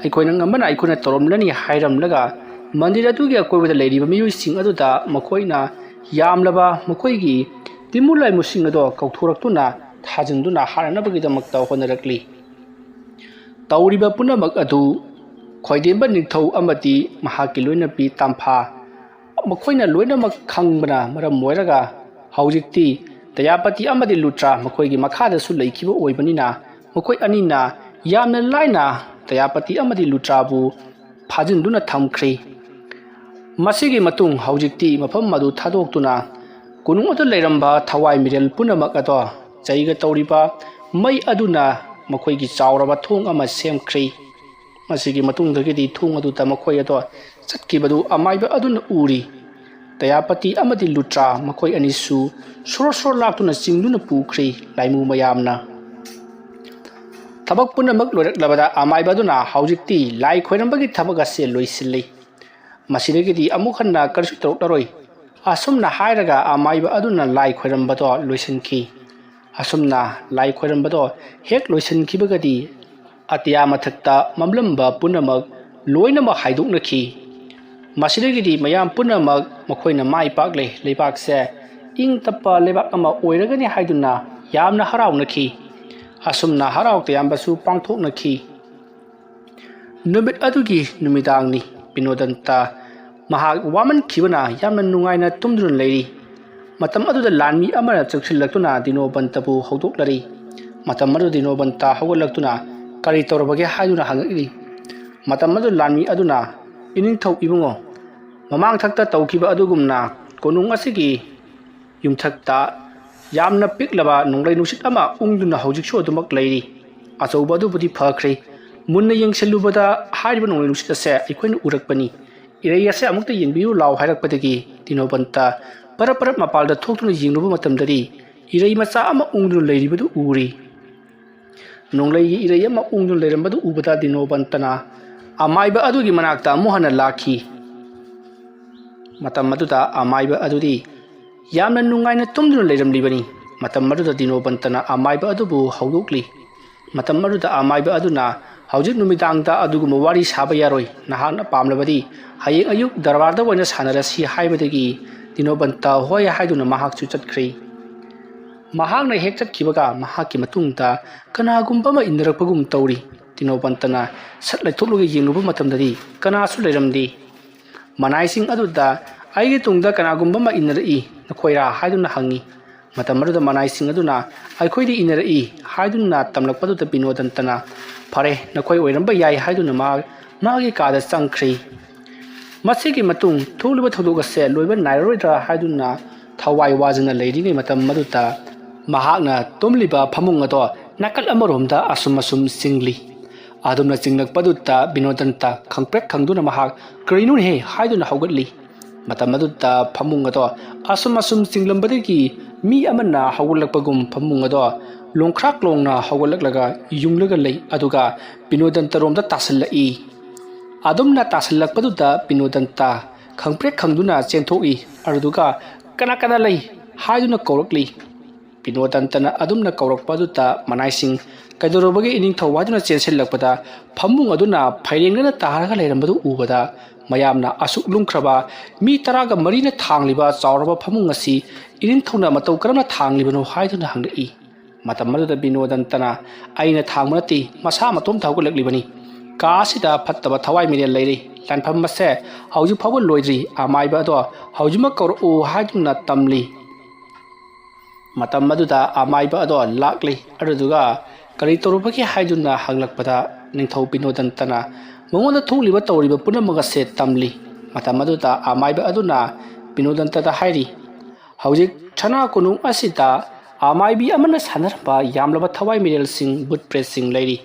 ꯑꯩꯈꯣꯏꯅ ꯉꯝꯕꯅ ꯑꯩꯈꯣꯏꯅ ꯇꯧꯔꯝꯂꯅꯤ" ꯍꯥꯏꯔꯝꯂꯒ ꯃꯟꯗꯤꯔ ꯑꯗꯨꯒꯤ ꯑꯀꯣꯏꯕꯗ ꯂꯩꯔꯤꯕ ꯃꯤꯑꯣꯏꯁꯤꯡ ꯑꯗꯨꯗ ꯃꯈꯣꯏꯅ ꯌꯥꯝꯂꯕ ꯃꯈꯣꯏꯒꯤ ꯇꯤꯃꯨ ꯂꯥꯏꯃꯨꯁꯤꯡ ꯑꯗꯣ ꯀꯧꯊꯣꯔꯛꯇꯨꯅ ꯊꯥꯖꯤꯟꯗꯨꯅ ꯍꯥꯠꯅꯅꯕꯒꯤꯗꯃꯛꯇ ꯍꯣꯠꯅꯔꯛꯂꯤ꯫ ꯇꯧꯔꯤꯕ ꯄꯨꯝꯅꯃꯛ ꯑꯗꯨ ꯈꯣꯏꯗꯦꯝꯕ ꯅꯤꯡꯊꯧ ꯑꯃꯗꯤ ꯃꯍꯥꯛꯀꯤ ꯂꯣꯏꯅꯕꯤ ꯇꯥꯝꯐꯥ, ꯃꯈꯣꯏꯅ ꯂꯣꯏꯅꯃꯛ ꯈꯪꯕꯅ ꯃꯔꯝ ꯑꯣꯏꯔꯒ ꯍꯧꯖꯤꯛꯇꯤ ꯇꯌꯥꯄꯇꯤ ꯑꯃꯗꯤ ꯂꯨꯇ꯭ꯔꯥ ꯃꯈꯣꯏꯒꯤ ꯃꯈꯥꯗꯁꯨ ꯂꯩꯈꯤꯕ ꯑꯣꯏꯕꯅꯤꯅ ꯃꯈꯣꯏ ꯑꯅꯤꯅ ꯌꯥꯝꯅ ꯂꯥꯏꯅ ꯇꯌꯥꯄꯇꯤ ꯑꯃꯗꯤ ꯂꯨꯇ꯭ꯔꯥꯕꯨ ꯐꯥꯖꯤꯟꯗꯨꯅ ꯊꯝꯈ꯭ꯔꯤ꯫ ꯃꯁꯤꯒꯤ ꯃꯇꯨꯡ ꯍꯧꯖꯤꯛꯇꯤ ꯃꯐꯝ ꯑꯗꯨ ꯊꯥꯗꯣꯛꯇꯨꯅ ꯀꯣꯅꯨꯡ ꯑꯗꯨ ꯂꯩꯔꯝꯕ ꯊꯋꯥꯏ ꯃꯤꯔꯦꯜ ꯄꯨꯝꯅꯃꯛ ꯑꯗꯣ ꯆꯩꯒ ꯇꯧꯔꯤꯕ ꯃꯩ ꯑꯗꯨꯅ ꯃꯈꯣꯏꯒꯤ ꯆꯥꯎꯔꯕ ꯊꯣꯡ ꯑꯃ ꯁꯦꯝꯈ꯭ꯔꯦ꯫ ꯃꯁꯤꯒꯤ ꯃꯇꯨꯡꯗꯒꯤꯗꯤ ꯊꯣꯡ ꯑꯗꯨꯗ ꯃꯈꯣꯏ ꯑꯗꯣ ꯆꯠꯈꯤꯕꯗꯨ ꯑꯃꯥꯏꯕ ꯑꯗꯨꯅ ꯎꯔꯤ꯫ ꯇꯌꯥꯄꯇꯤ ꯑꯃꯗꯤ ꯂꯨꯇ꯭ꯔꯥ ꯃꯈꯣꯏ ꯑꯅꯤꯁꯨ ꯁꯣꯔ ꯁꯣꯔ ꯂꯥꯛꯇꯨꯅ ꯆꯤꯡꯗꯨꯅ ꯄꯨꯈ꯭ꯔꯦ ꯂꯥꯏꯃꯨ ꯃꯌꯥꯝꯅ꯫ ꯊꯕꯛ ꯄꯨꯝꯅꯃꯛ ꯂꯣꯏꯔꯛꯂꯕꯗ ꯑꯃꯥꯏꯕ ꯑꯗꯨꯅ ꯍꯧꯖꯤꯛꯇꯤ ꯂꯥꯏ ꯈꯣꯏꯔꯝꯕꯒꯤ ꯊꯕꯛ ꯑꯁꯦ ꯂꯣꯏꯁꯤꯜꯂꯤ꯫ ꯃꯁꯤꯗꯒꯤꯗꯤ ꯑꯃꯨꯛ ꯍꯟꯅ ꯀꯔꯤꯁꯨ ꯇꯧꯔꯛꯂꯔꯣꯏ꯫ ꯑꯁꯨꯝꯅ ꯍꯥꯏꯔꯒ ꯑꯃꯥꯏꯕ ꯑꯗꯨꯅ ꯂꯥꯏ ꯈꯣꯏꯔꯝꯕꯗꯣ ꯂꯣꯏꯁꯤꯟꯈꯤ꯫ ꯑꯁꯨꯝꯅ ꯂꯥꯏ ꯈꯣꯏꯔꯝꯕꯗꯣ ꯍꯦꯛ ꯂꯣꯏꯁꯤꯟꯈꯤꯕꯒꯗꯤ ꯑꯇꯤꯌꯥ ꯃꯊꯛꯇ ꯃꯝꯂꯝꯕ ꯄꯨꯝꯅꯃꯛ ꯂꯣꯏꯅꯃꯛ ꯍꯥꯏꯗꯣꯛꯅꯈꯤ꯫ ꯃꯁꯤꯗꯒꯤꯗꯤ ꯃꯌꯥꯝ ꯄꯨꯝꯅꯃꯛ ꯃꯈꯣꯏꯅ ꯃꯥꯏ ꯄꯥꯛꯂꯦ, ꯂꯩꯕꯥꯛꯁꯦ ꯏꯪ ꯇꯞꯄ ꯂꯩꯕꯥꯛ ꯑꯃ ꯑꯣꯏꯔꯒꯅꯤ ꯍꯥꯏꯗꯨꯅ ꯌꯥꯝꯅ ꯍꯔꯥꯎꯅꯈꯤ꯫ ꯑꯁꯨꯝꯅ ꯍꯔꯥꯎ ꯇꯌꯥꯝꯕꯁꯨ ꯄꯥꯡꯊꯣꯛꯅꯈꯤ꯫ ꯅꯨꯃꯤꯠ ꯑꯗꯨꯒꯤ ꯅꯨꯃꯤꯗꯥꯡꯅꯤ꯫ ꯕꯤꯅꯣꯗꯟꯇ ꯃꯍꯥꯛ ꯋꯥꯃꯟꯈꯤꯕꯅ ꯌꯥꯝꯅ ꯅꯨꯡꯉꯥꯏꯅ ꯇꯨꯝꯗꯨꯅ ꯂꯩꯔꯤ꯫ ꯃꯇꯝ ꯑꯗꯨꯗ ꯂꯥꯟꯃꯤ ꯑꯃꯅ ꯆꯪꯁꯤꯜꯂꯛꯇꯨꯅ ꯗꯤꯅꯣꯕꯟꯇꯕꯨ ꯍꯧꯗꯣꯛꯂꯔꯤ꯫ ꯃꯇꯝ ꯑꯗꯨꯗ ꯗꯤꯅꯣꯕꯟꯇ ꯍꯧꯒꯠꯂꯛꯇꯨꯅ ꯀꯔꯤ ꯇꯧꯔꯕꯒꯦ ꯍꯥꯏꯗꯨꯅ ꯍꯪꯉꯛꯂꯤ꯫ ꯃꯇꯝ ꯑꯗꯨꯗ ꯂꯥꯟꯃꯤ ꯑꯗꯨꯅ, "ꯏꯅꯤꯡꯊꯧ ꯏꯕꯨꯡꯉꯣ, ꯃꯃꯥꯡ ꯊꯛꯇ ꯇꯧꯈꯤꯕ ꯑꯗꯨꯒꯨꯝꯅ ꯀꯣꯅꯨꯡ ꯑꯁꯤꯒꯤ ꯌꯨꯝꯊꯛꯇ ꯌꯥꯝꯅ ꯄꯤꯛꯂꯕ ꯅꯣꯡꯂꯩ ꯅꯨꯡꯁꯤꯠ ꯑꯃ ꯎꯪꯗꯨꯅ ꯍꯧꯖꯤꯛꯁꯨ ꯑꯗꯨꯃꯛ ꯂꯩꯔꯤ꯫ ꯑꯆꯧꯕ ꯑꯗꯨꯕꯨꯗꯤ ꯐꯈ꯭ꯔꯦ꯫ ꯃꯨꯟꯅ ꯌꯦꯡꯁꯤꯜꯂꯨꯕꯗ ꯍꯥꯏꯔꯤꯕ ꯅꯣꯡꯂꯩ ꯅꯨꯡꯁꯤꯠ ꯑꯁꯦ ꯑꯩꯈꯣꯏꯅ ꯎꯔꯛꯄꯅꯤ꯫ ꯏꯔꯩ ꯑꯁꯦ ꯑꯃꯨꯛꯇ ꯌꯦꯡꯕꯤꯌꯨ ꯂꯥꯎ" ꯍꯥꯏꯔꯛꯄꯗꯒꯤ ꯗꯤꯅꯣꯕꯟꯇ ꯄꯔꯞ ꯄꯔꯞ ꯃꯄꯥꯜꯗ ꯊꯣꯛꯇꯨꯅ ꯌꯦꯡꯂꯨꯕ ꯃꯇꯝꯗꯗꯤ ꯏꯔꯩ ꯃꯆꯥ ꯑꯃ ꯎꯪꯗꯨꯅ ꯂꯩꯔꯤꯕꯗꯨ ꯎꯔꯤ꯫ ꯅꯣꯡꯂꯩꯒꯤ ꯏꯔꯩ ꯑꯃ ꯎꯪꯗꯨꯅ ꯂꯩꯔꯝꯕꯗꯨ ꯎꯕꯗ ꯗꯤꯅꯣꯕꯟꯇꯅ ꯑꯃꯥꯏꯕ ꯑꯗꯨꯒꯤ ꯃꯅꯥꯛꯇ ꯑꯃꯨꯛ ꯍꯟꯅ ꯂꯥꯛꯈꯤ꯫ ꯃꯇꯝ ꯑꯗꯨꯗ ꯑꯃꯥꯏꯕ ꯑꯗꯨꯗꯤ ꯌꯥꯝꯅ ꯅꯨꯡꯉꯥꯏꯅ ꯇꯨꯝꯗꯨꯅ ꯂꯩꯔꯝꯂꯤꯕꯅꯤ꯫ ꯃꯇꯝ ꯑꯗꯨꯗ ꯗꯤꯅꯣꯕꯟꯇꯅ ꯑꯃꯥꯏꯕ ꯑꯗꯨꯕꯨ ꯍꯧꯗꯣꯛꯂꯤ꯫ ꯃꯇꯝ ꯑꯗꯨꯗ ꯑꯃꯥꯏꯕ ꯑꯗꯨꯅ, "ꯍꯧꯖꯤꯛ ꯅꯨꯃꯤꯗꯥꯡꯗ ꯑꯗꯨꯒꯨꯝꯕ ꯋꯥꯔꯤ ꯁꯥꯕ ꯌꯥꯔꯣꯏ꯫ ꯅꯍꯥꯛꯅ ꯄꯥꯝꯂꯕꯗꯤ ꯍꯌꯦꯡ ꯑꯌꯨꯛ ꯗꯔꯕꯥꯔꯗ ꯑꯣꯏꯅ ꯁꯥꯟꯅꯔꯁꯤ" ꯍꯥꯏꯕꯗꯒꯤ ꯗꯤꯅꯣꯕꯟꯇ ꯍꯣꯏ ꯍꯥꯏꯗꯨꯅ ꯃꯍꯥꯛꯁꯨ ꯆꯠꯈ꯭ꯔꯦ꯫ ꯃꯍꯥꯛꯅ ꯍꯦꯛ ꯆꯠꯈꯤꯕꯒ ꯃꯍꯥꯛꯀꯤ ꯃꯇꯨꯡꯗ ꯀꯅꯥꯒꯨꯝꯕ ꯑꯃ ꯏꯟꯅꯔꯛꯄꯒꯨꯝ ꯇꯧꯔꯤ꯫ ꯗꯤꯅꯣꯕꯟꯇꯅ ꯁꯠ ꯂꯩꯊꯣꯛꯂꯒ ꯌꯦꯡꯂꯨꯕ ꯃꯇꯝꯗꯗꯤ ꯀꯅꯥꯁꯨ ꯂꯩꯔꯝꯗꯦ꯫ ꯃꯅꯥꯏꯁꯤꯡ ꯑꯗꯨꯗ, "ꯑꯩꯒꯤ ꯇꯨꯡꯗ ꯀꯅꯥꯒꯨꯝꯕ ꯑꯃ ꯏꯟꯅꯔꯛꯏ, ꯅꯈꯣꯏꯔꯥ?" ꯍꯥꯏꯗꯨꯅ ꯍꯪꯉꯤ꯫ ꯃꯇꯝ ꯑꯗꯨꯗ ꯃꯅꯥꯏꯁꯤꯡ ꯑꯗꯨꯅ, "ꯑꯩꯈꯣꯏꯗꯤ ꯏꯟꯅꯔꯛꯏ" ꯍꯥꯏꯗꯨꯅ ꯇꯝꯂꯛꯄꯗꯨꯗ ꯕꯤꯅꯣꯗꯟꯇꯅ, "ꯐꯔꯦ, ꯅꯈꯣꯏ ꯑꯣꯏꯔꯝꯕ ꯌꯥꯏ" ꯍꯥꯏꯗꯨꯅ ꯃꯍꯥꯛ ꯃꯥꯒꯤ ꯀꯥꯗ ꯆꯪꯈ꯭ꯔꯤ꯫ ꯃꯁꯤꯒꯤ ꯃꯇꯨꯡ ꯊꯣꯛꯂꯤꯕ ꯊꯧꯗꯣꯛ ꯑꯁꯦ ꯂꯣꯏꯕ ꯅꯥꯏꯔꯔꯣꯏꯗ꯭ꯔꯥ ꯍꯥꯏꯗꯨꯅ ꯊꯋꯥꯏ ꯋꯥꯖꯅ ꯂꯩꯔꯤꯉꯩ ꯃꯇꯝ ꯑꯗꯨꯗ ꯃꯍꯥꯛꯅ ꯇꯨꯝꯂꯤꯕ ꯐꯃꯨꯡ ꯑꯗꯣ ꯅꯥꯀꯜ ꯑꯃꯔꯣꯝꯗ ꯑꯁꯨꯝ ꯑꯁꯨꯝ ꯆꯤꯡꯂꯤ꯫ ꯑꯗꯨꯝꯅ ꯆꯤꯡꯂꯛꯄꯗꯨꯗ ꯕꯤꯅꯣꯗꯟꯇ ꯈꯪꯄ꯭ꯔꯦꯛ ꯈꯪꯗꯨꯅ ꯃꯍꯥꯛ "ꯀꯔꯤꯅꯣꯅꯦꯍꯦ?" ꯍꯥꯏꯗꯨꯅ ꯍꯧꯒꯠꯂꯤ꯫ ꯃꯇꯝ ꯑꯗꯨꯗ ꯐꯃꯨꯡ ꯑꯗꯣ ꯑꯁꯨꯝ ꯑꯁꯨꯝ ꯆꯤꯡꯂꯝꯕꯗꯒꯤ ꯃꯤ ꯑꯃꯅ ꯍꯧꯒꯠꯂꯛꯄꯒꯨꯝ ꯐꯃꯨꯡ ꯑꯗꯣ ꯂꯣꯡꯈ꯭ꯔꯥꯛ ꯂꯣꯡꯅ ꯍꯧꯒꯠꯂꯛꯂꯒ ꯌꯨꯡꯂꯒ ꯂꯩ꯫ ꯑꯗꯨꯒ ꯕꯤꯅꯣꯗꯟꯇꯔꯣꯝꯗ ꯇꯥꯁꯤꯜꯂꯛꯏ꯫ ꯑꯗꯨꯝꯅ ꯇꯥꯁꯤꯜꯂꯛꯄꯗꯨꯗ ꯕꯤꯅꯣꯗꯟꯇ ꯈꯪꯄ꯭ꯔꯦꯛ ꯈꯪꯗꯨꯅ ꯆꯦꯟꯊꯣꯛꯏ꯫ ꯑꯗꯨꯗꯨꯒ "ꯀꯅꯥ ꯀꯅꯥ ꯂꯩ?" ꯍꯥꯏꯗꯨꯅ ꯀꯧꯔꯛꯂꯤ꯫ ꯕꯤꯅꯣꯗꯟꯇꯅ ꯑꯗꯨꯝꯅ ꯀꯧꯔꯛꯄ ꯑꯗꯨꯗ ꯃꯅꯥꯏꯁꯤꯡ "ꯀꯩꯗꯧꯔꯕꯒꯦ ꯏꯅꯤꯡꯊꯧ?" ꯍꯥꯏꯗꯨꯅ ꯆꯦꯟꯁꯤꯜꯂꯛꯄꯗ ꯐꯃꯨꯡ ꯑꯗꯨꯅ ꯐꯩꯔꯦꯡꯅꯅ ꯇꯥꯔꯒ ꯂꯩꯔꯝꯕꯗꯨ ꯎꯕꯗ ꯃꯌꯥꯝꯅ ꯑꯁꯨꯛ ꯂꯨꯝꯈ꯭ꯔꯕ ꯃꯤ ꯇꯔꯥꯒ ꯃꯔꯤꯅ ꯊꯥꯡꯂꯤꯕ ꯆꯥꯎꯔꯕ ꯐꯃꯨꯡ ꯑꯁꯤ ꯏꯅꯤꯡꯊꯧꯅ ꯃꯇꯧ ꯀꯔꯝꯅ ꯊꯥꯡꯂꯤꯕꯅꯣ ꯍꯥꯏꯗꯨꯅ ꯍꯪꯂꯛꯏ꯫ ꯃꯇꯝ ꯑꯗꯨꯗ ꯕꯤꯅꯣꯗꯟꯇꯅ "ꯑꯩꯅ ꯊꯥꯡꯕ ꯅꯠꯇꯦ, ꯃꯁꯥ ꯃꯇꯣꯝꯇ ꯍꯧꯒꯠꯂꯛꯂꯤꯕꯅꯤ꯫ ꯀꯥ ꯑꯁꯤꯗ ꯐꯠꯇꯕ ꯊꯋꯥꯏ ꯃꯤꯔꯦꯜ ꯂꯩꯔꯤ꯫ ꯂꯥꯟꯐꯝ ꯑꯁꯦ ꯍꯧꯖꯤꯛ ꯐꯥꯎꯕ ꯂꯣꯏꯗ꯭ꯔꯤ꯫ ꯑꯃꯥꯏꯕ ꯑꯗꯣ ꯍꯧꯖꯤꯛꯃꯛ ꯀꯧꯔꯛꯎ" ꯍꯥꯏꯗꯨꯅ ꯇꯝꯂꯤ꯫ ꯃꯇꯝ ꯑꯗꯨꯗ ꯑꯃꯥꯏꯕ ꯑꯗꯣ ꯂꯥꯛꯂꯤ꯫ ꯑꯗꯨꯗꯨꯒ "ꯀꯔꯤ ꯇꯧꯔꯨꯕꯒꯦ?" ꯍꯥꯏꯗꯨꯅ ꯍꯪꯂꯛꯄꯗ ꯅꯤꯡꯊꯧ ꯕꯤꯅꯣꯗꯟꯇꯅ ꯃꯉꯣꯟꯗ ꯊꯣꯛꯂꯤꯕ ꯇꯧꯔꯤꯕ ꯄꯨꯝꯅꯃꯛ ꯑꯁꯦ ꯇꯝꯂꯤ꯫ ꯃꯇꯝ ꯑꯗꯨꯗ ꯑꯃꯥꯏꯕ ꯑꯗꯨꯅ ꯕꯤꯅꯣꯗꯟꯇꯗ ꯍꯥꯏꯔꯤ, "ꯍꯧꯖꯤꯛ ꯁꯅꯥ ꯀꯣꯅꯨꯡ ꯑꯁꯤꯗ ꯑꯃꯥꯏꯕꯤ ꯑꯃꯅ ꯁꯥꯟꯅꯔꯝꯕ ꯌꯥꯝꯂꯕ ꯊꯋꯥꯏ ꯃꯤꯔꯦꯜꯁꯤꯡ, ꯕꯨꯠ ꯄ꯭ꯔꯦꯠꯁꯤꯡ ꯂꯩꯔꯤ꯫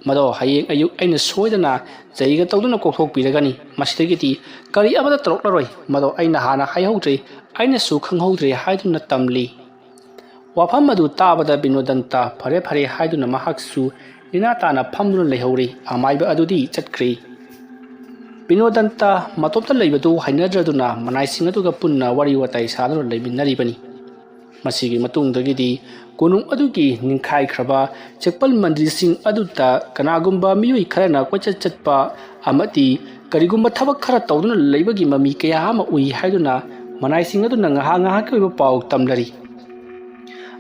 ꯃꯗꯣ ꯍꯌꯦꯡ ꯑꯌꯨꯛ ꯑꯩꯅ ꯁꯣꯏꯗꯅ ꯆꯩꯒ ꯇꯧꯗꯨꯅ ꯀꯣꯛꯊꯣꯛꯄꯤꯔꯒꯅꯤ꯫ ꯃꯁꯤꯗꯒꯤꯗꯤ ꯀꯔꯤ ꯑꯃꯠꯇ ꯇꯧꯔꯛꯂꯔꯣꯏ꯫ ꯃꯗꯣ ꯑꯩꯅ ꯍꯥꯟꯅ ꯍꯥꯏꯍꯧꯗ꯭ꯔꯦ, ꯑꯩꯅꯁꯨ ꯈꯪꯍꯧꯗ꯭ꯔꯦ" ꯍꯥꯏꯗꯨꯅ ꯇꯝꯂꯤ꯫ ꯋꯥꯐꯝ ꯑꯗꯨ ꯇꯥꯕꯗ ꯕꯤꯅꯣꯗꯟꯇ "ꯐꯔꯦ, ꯐꯔꯦ" ꯍꯥꯏꯗꯨꯅ ꯃꯍꯥꯛꯁꯨ ꯅꯦꯅꯥ ꯇꯥꯅ ꯐꯝꯗꯨꯅ ꯂꯩꯍꯧꯔꯤ꯫ ꯑꯃꯥꯏꯕ ꯑꯗꯨꯗꯤ ꯆꯠꯈ꯭ꯔꯤ꯫ ꯕꯤꯅꯣꯗꯟꯇ ꯃꯇꯣꯝꯇ ꯂꯩꯕꯗꯨ ꯍꯩꯅꯗ꯭ꯔꯗꯨꯅ ꯃꯅꯥꯏꯁꯤꯡ ꯑꯗꯨꯒ ꯄꯨꯟꯅ ꯋꯥꯔꯤ ꯋꯥꯇꯥꯏ ꯁꯥꯗꯨꯅ ꯂꯩꯃꯤꯟꯅꯔꯤꯕꯅꯤ꯫ ꯃꯁꯤꯒꯤ ꯃꯇꯨꯡꯗꯒꯤꯗꯤ ꯀꯣꯅꯨꯡ ꯑꯗꯨꯒꯤ ꯅꯤꯡꯈꯥꯏꯈ꯭ꯔꯕ ꯆꯦꯛꯄꯜ ꯃꯟꯗꯤꯔꯁꯤꯡ ꯑꯗꯨꯗ ꯀꯅꯥꯒꯨꯝꯕ ꯃꯤꯑꯣꯏ ꯈꯔꯅ ꯀꯣꯏꯆꯠ ꯆꯠꯄ ꯑꯃꯗꯤ ꯀꯔꯤꯒꯨꯝꯕ ꯊꯕꯛ ꯈꯔ ꯇꯧꯗꯨꯅ ꯂꯩꯕꯒꯤ ꯃꯃꯤ ꯀꯌꯥ ꯑꯃ ꯎꯏ ꯍꯥꯏꯗꯨꯅ ꯃꯅꯥꯏꯁꯤꯡ ꯑꯗꯨꯅ ꯉꯥꯏꯍꯥꯛ ꯉꯥꯏꯍꯥꯛꯀꯤ ꯑꯣꯏꯕ ꯄꯥꯎ ꯇꯝꯅꯔꯤ꯫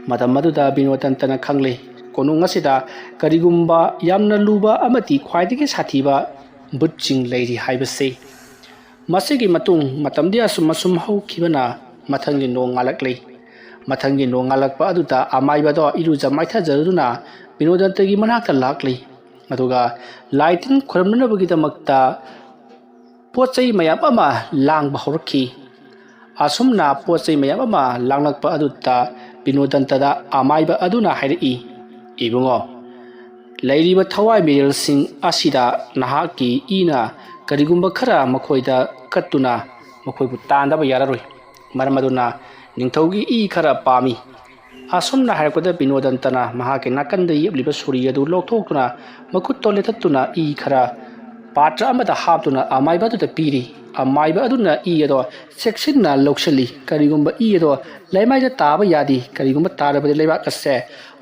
ꯃꯇꯝ ꯑꯗꯨꯗ ꯕꯤꯅꯣꯗꯟꯇꯅ ꯈꯪꯂꯦ, ꯀꯣꯅꯨꯡ ꯑꯁꯤꯗ ꯀꯔꯤꯒꯨꯝꯕ ꯌꯥꯝꯅ ꯂꯨꯕ ꯑꯃꯗꯤ ꯈ꯭ꯋꯥꯏꯗꯒꯤ ꯁꯥꯊꯤꯕ ꯕꯨꯠꯁꯤꯡ ꯂꯩꯔꯤ ꯍꯥꯏꯕꯁꯤ꯫ ꯃꯁꯤꯒꯤ ꯃꯇꯨꯡ ꯃꯇꯝꯗꯤ ꯑꯁꯨꯝ ꯑꯁꯨꯝ ꯍꯧꯈꯤꯕꯅ ꯃꯊꯪꯒꯤ ꯅꯣꯡ ꯉꯥꯜꯂꯛꯂꯤ꯫ ꯃꯊꯪꯒꯤ ꯅꯣꯡ ꯉꯥꯜꯂꯛꯄ ꯑꯗꯨꯗ ꯑꯃꯥꯏꯕꯗꯣ ꯏꯔꯨꯖ ꯃꯥꯏꯊꯖꯗꯨꯅ ꯕꯤꯅꯣꯗꯟꯇꯒꯤ ꯃꯅꯥꯛꯇ ꯂꯥꯛꯂꯤ꯫ ꯑꯗꯨꯒ ꯂꯥꯏ ꯇꯤꯟ ꯈꯨꯔꯨꯝꯅꯅꯕꯒꯤꯗꯃꯛꯇ ꯄꯣꯠ ꯆꯩ ꯃꯌꯥꯝ ꯑꯃ ꯂꯥꯡꯕ ꯍꯧꯔꯛꯈꯤ꯫ ꯑꯁꯨꯝꯅ ꯄꯣꯠ ꯆꯩ ꯃꯌꯥꯝ ꯑꯃ ꯂꯥꯡꯂꯛꯄ ꯑꯗꯨꯗ ꯕꯤꯅꯣꯗꯟꯇꯗ ꯑꯃꯥꯏꯕ ꯑꯗꯨꯅ ꯍꯥꯏꯔꯛꯏ, "ꯏꯕꯨꯡꯉꯣ, ꯂꯩꯔꯤꯕ ꯊꯋꯥꯏ ꯃꯤꯔꯦꯜꯁꯤꯡ ꯑꯁꯤꯗ ꯅꯍꯥꯛꯀꯤ ꯏꯅ ꯀꯔꯤꯒꯨꯝꯕ ꯈꯔ ꯃꯈꯣꯏꯗ ꯀꯠꯇꯨꯅ ꯃꯈꯣꯏꯕꯨ ꯇꯥꯟꯗꯕ ꯌꯥꯔꯔꯣꯏ꯫ ꯃꯔꯝ ꯑꯗꯨꯅ ꯅꯤꯡꯊꯧꯒꯤ ꯏ ꯈꯔ ꯄꯥꯝꯃꯤ꯫" ꯑꯁꯨꯝꯅ ꯍꯥꯏꯔꯛꯄꯗ ꯕꯤꯅꯣꯗꯟꯇꯅ ꯃꯍꯥꯛꯀꯤ ꯅꯥꯀꯟꯗ ꯌꯦꯞꯂꯤꯕ ꯁꯣꯔꯤ ꯑꯗꯨ ꯂꯧꯊꯣꯛꯇꯨꯅ ꯃꯈꯨꯠꯇꯣ ꯂꯦꯊꯠꯇꯨꯅ ꯏ ꯈꯔ ꯄꯥꯇ꯭ꯔ ꯑꯃꯗ ꯍꯥꯞꯇꯨꯅ ꯑꯃꯥꯏꯕ ꯑꯗꯨꯗ ꯄꯤꯔꯤ꯫ ꯑꯃꯥꯏꯕ ꯑꯗꯨꯅ ꯏ ꯑꯗꯣ ꯆꯦꯛꯁꯤꯟꯅ ꯂꯧꯁꯤꯜꯂꯤ꯫ ꯀꯔꯤꯒꯨꯝꯕ ꯏ ꯑꯗꯣ ꯂꯩꯃꯥꯏꯗ ꯇꯥꯕ ꯌꯥꯗꯦ꯫ ꯀꯔꯤꯒꯨꯝꯕ ꯇꯥꯔꯕꯗꯤ ꯂꯩꯕꯥꯛ ꯑꯁꯦ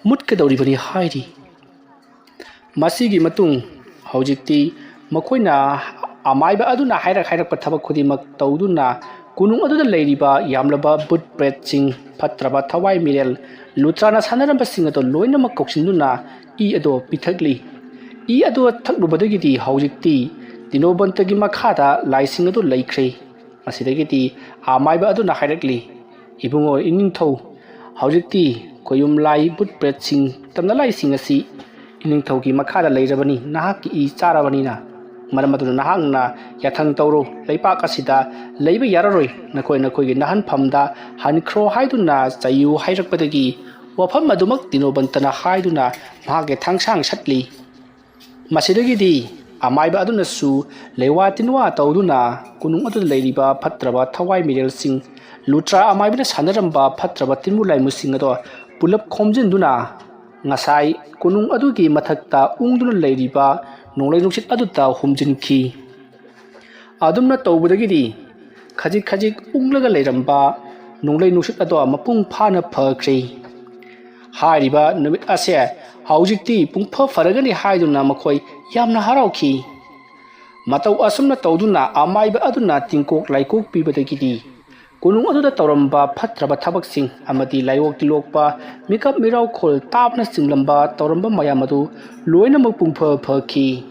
ꯃꯨꯠꯀꯗꯧꯔꯤꯕꯅꯤ ꯍꯥꯏꯔꯤ꯫ ꯃꯁꯤꯒꯤ ꯃꯇꯨꯡ ꯍꯧꯖꯤꯛꯇꯤ ꯃꯈꯣꯏꯅ ꯑꯃꯥꯏꯕ ꯑꯗꯨꯅ ꯍꯥꯏꯔꯛ ꯍꯥꯏꯔꯛꯄ ꯊꯕꯛ ꯈꯨꯗꯤꯡꯃꯛ ꯇꯧꯗꯨꯅ ꯀꯣꯅꯨꯡ ꯑꯗꯨꯗ ꯂꯩꯔꯤꯕ ꯌꯥꯝꯂꯕ ꯚꯨꯠ ꯄ꯭ꯔꯦꯠꯁꯤꯡ, ꯐꯠꯇ꯭ꯔꯕ ꯊꯋꯥꯏ ꯃꯤꯔꯦꯜ, ꯂꯨꯇ꯭ꯔꯥꯅ ꯁꯥꯟꯅꯔꯝꯕꯁꯤꯡ ꯑꯗꯣ ꯂꯣꯏꯅꯃꯛ ꯀꯧꯁꯤꯟꯗꯨꯅ ꯏ ꯑꯗꯣ ꯄꯤꯊꯛꯂꯤ꯫ ꯏ ꯑꯗꯣ ꯊꯛꯂꯨꯕꯗꯒꯤꯗꯤ ꯍꯧꯖꯤꯛꯇꯤ ꯇꯤꯅꯣꯕꯟꯇꯒꯤ ꯃꯈꯥꯗ ꯂꯥꯏꯁꯤꯡ ꯑꯗꯨ ꯂꯩꯈ꯭ꯔꯦ꯫ ꯃꯁꯤꯗꯒꯤꯗꯤ ꯑꯃꯥꯏꯕ ꯑꯗꯨꯅ ꯍꯥꯏꯔꯛꯂꯤ, "ꯏꯕꯨꯡꯉꯣ ꯏꯅꯤꯡꯊꯧ, ꯍꯧꯖꯤꯛꯇꯤ ꯈꯣꯌꯨꯝ ꯂꯥꯏ, ꯚꯨꯠ ꯄ꯭ꯔꯦꯠꯁꯤꯡ, ꯇꯝꯅ ꯂꯥꯏꯁꯤꯡ ꯑꯁꯤ ꯏꯅꯤꯡꯊꯧꯒꯤ ꯃꯈꯥꯗ ꯂꯩꯔꯕꯅꯤ, ꯅꯍꯥꯛꯀꯤ ꯏ ꯆꯥꯔꯕꯅꯤꯅ꯫ ꯃꯔꯝ ꯑꯗꯨꯅ ꯅꯍꯥꯛꯅ ꯌꯥꯊꯪ ꯇꯧꯔꯣ, ꯂꯩꯄꯥꯛ ꯑꯁꯤꯗ ꯂꯩꯕ ꯌꯥꯔꯔꯣꯏ, ꯅꯈꯣꯏ ꯅꯈꯣꯏꯒꯤ ꯅꯥꯍꯟꯐꯝꯗ ꯍꯟꯈ꯭ꯔꯣ" ꯍꯥꯏꯗꯨꯅ ꯆꯩꯌꯨ ꯍꯥꯏꯔꯛꯄꯗꯒꯤ ꯋꯥꯐꯝ ꯑꯗꯨꯃꯛ ꯇꯤꯅꯣꯕꯟꯇꯅ ꯍꯥꯏꯗꯨꯅ ꯃꯍꯥꯛꯀꯤ ꯊꯥꯡꯁꯥꯡ ꯁꯠꯂꯤ꯫ ꯃꯁꯤꯗꯒꯤꯗꯤ ꯑꯃꯥꯏꯕ ꯑꯗꯨꯅꯁꯨ ꯂꯩꯋꯥ ꯇꯤꯟꯋꯥ ꯇꯧꯗꯨꯅ ꯀꯣꯅꯨꯡ ꯑꯗꯨꯗ ꯂꯩꯔꯤꯕ ꯐꯠꯇ꯭ꯔꯕ ꯊꯋꯥꯏ ꯃꯤꯔꯦꯜꯁꯤꯡ, ꯂꯨꯇ꯭ꯔꯥ ꯑꯃꯥꯏꯕꯅ ꯁꯥꯟꯅꯔꯝꯕ ꯐꯠꯇ꯭ꯔꯕ ꯇꯤꯟꯕꯨ ꯂꯥꯏꯃꯨꯁꯤꯡ ꯑꯗꯣ ꯄꯨꯂꯞ ꯈꯣꯝꯖꯤꯟꯗꯨꯅ ꯉꯁꯥꯏ ꯀꯣꯅꯨꯡ ꯑꯗꯨꯒꯤ ꯃꯊꯛꯇ ꯎꯪꯗꯨꯅ ꯂꯩꯔꯤꯕ ꯅꯣꯡꯂꯩ ꯅꯨꯡꯁꯤꯠ ꯑꯗꯨꯗ ꯍꯨꯝꯖꯤꯟꯈꯤ꯫ ꯑꯗꯨꯝꯅ ꯇꯧꯕꯗꯒꯤꯗꯤ ꯈꯖꯤꯛ ꯈꯖꯤꯛ ꯎꯪꯂꯒ ꯂꯩꯔꯝꯕ ꯅꯣꯡꯂꯩ ꯅꯨꯡꯁꯤꯠ ꯑꯗꯣ ꯃꯄꯨꯡ ꯐꯥꯅ ꯐꯈ꯭ꯔꯦ꯫ ꯍꯥꯏꯔꯤꯕ ꯅꯨꯃꯤꯠ ꯑꯁꯦ ꯍꯧꯖꯤꯛꯇꯤ ꯄꯨꯡꯐ ꯐꯔꯒꯅꯤ ꯍꯥꯏꯗꯨꯅ ꯃꯈꯣꯏ ꯌꯥꯝꯅ ꯍꯔꯥꯎꯈꯤ꯫ ꯃꯇꯧ ꯑꯁꯨꯝꯅ ꯇꯧꯗꯨꯅ ꯑꯃꯥꯏꯕ ꯑꯗꯨꯅ ꯇꯤꯡꯀꯣꯛ ꯂꯥꯏꯀꯣꯛ ꯄꯤꯕꯗꯒꯤꯗꯤ ꯀꯣꯅꯨꯡ ꯑꯗꯨꯗ ꯇꯧꯔꯝꯕ ꯐꯠꯇ꯭ꯔꯕ ꯊꯕꯛꯁꯤꯡ ꯑꯃꯗꯤ ꯂꯥꯏꯑꯣꯛ ꯇꯤꯜꯂꯣꯛꯄ, ꯃꯤꯀꯞ ꯃꯤꯔꯥꯎꯈꯣꯜ ꯇꯥꯕꯅ ꯆꯤꯡꯂꯝꯕ ꯇꯧꯔꯝꯕ ꯃꯌꯥꯝ ꯑꯗꯨ ꯂꯣꯏꯅꯃꯛ ꯄꯨꯡꯐ ꯐꯈꯤ꯫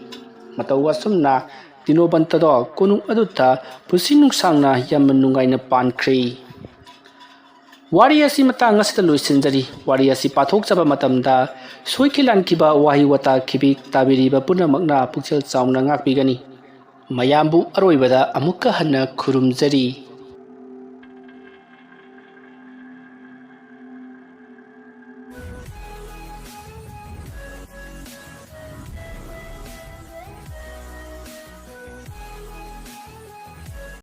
ꯃꯇꯧ ꯑꯁꯨꯝꯅ ꯇꯤꯅꯣꯕꯟꯇꯗꯣ ꯀꯣꯅꯨꯡ ꯑꯗꯨꯗ ꯄꯨꯟꯁꯤ ꯅꯨꯡꯁꯥꯡꯅ ꯌꯥꯝꯅ ꯅꯨꯡꯉꯥꯏꯅ ꯄꯥꯟꯈ꯭ꯔꯦ꯫ ꯋꯥꯔꯤ ꯑꯁꯤ ꯃꯇꯥꯡ ꯑꯁꯤꯗ ꯂꯣꯏꯁꯤꯟꯖꯔꯤ꯫ ꯋꯥꯔꯤ ꯑꯁꯤ ꯄꯥꯊꯣꯛꯆꯕ ꯃꯇꯝꯗ ꯁꯣꯏꯈꯤ ꯂꯥꯟꯈꯤꯕ, ꯋꯥꯍꯩ ꯋꯥꯇꯥ ꯈꯤꯕꯤꯛ ꯇꯥꯕꯤꯔꯤꯕ ꯄꯨꯝꯅꯃꯛꯅ ꯄꯨꯛꯆꯦꯜ ꯆꯥꯎꯅ ꯉꯥꯛꯄꯤꯒꯅꯤ꯫ ꯃꯌꯥꯝꯕꯨ ꯑꯔꯣꯏꯕꯗ ꯑꯃꯨꯛꯀ ꯍꯟꯅ ꯈꯨꯔꯨꯝꯖꯔꯤ꯫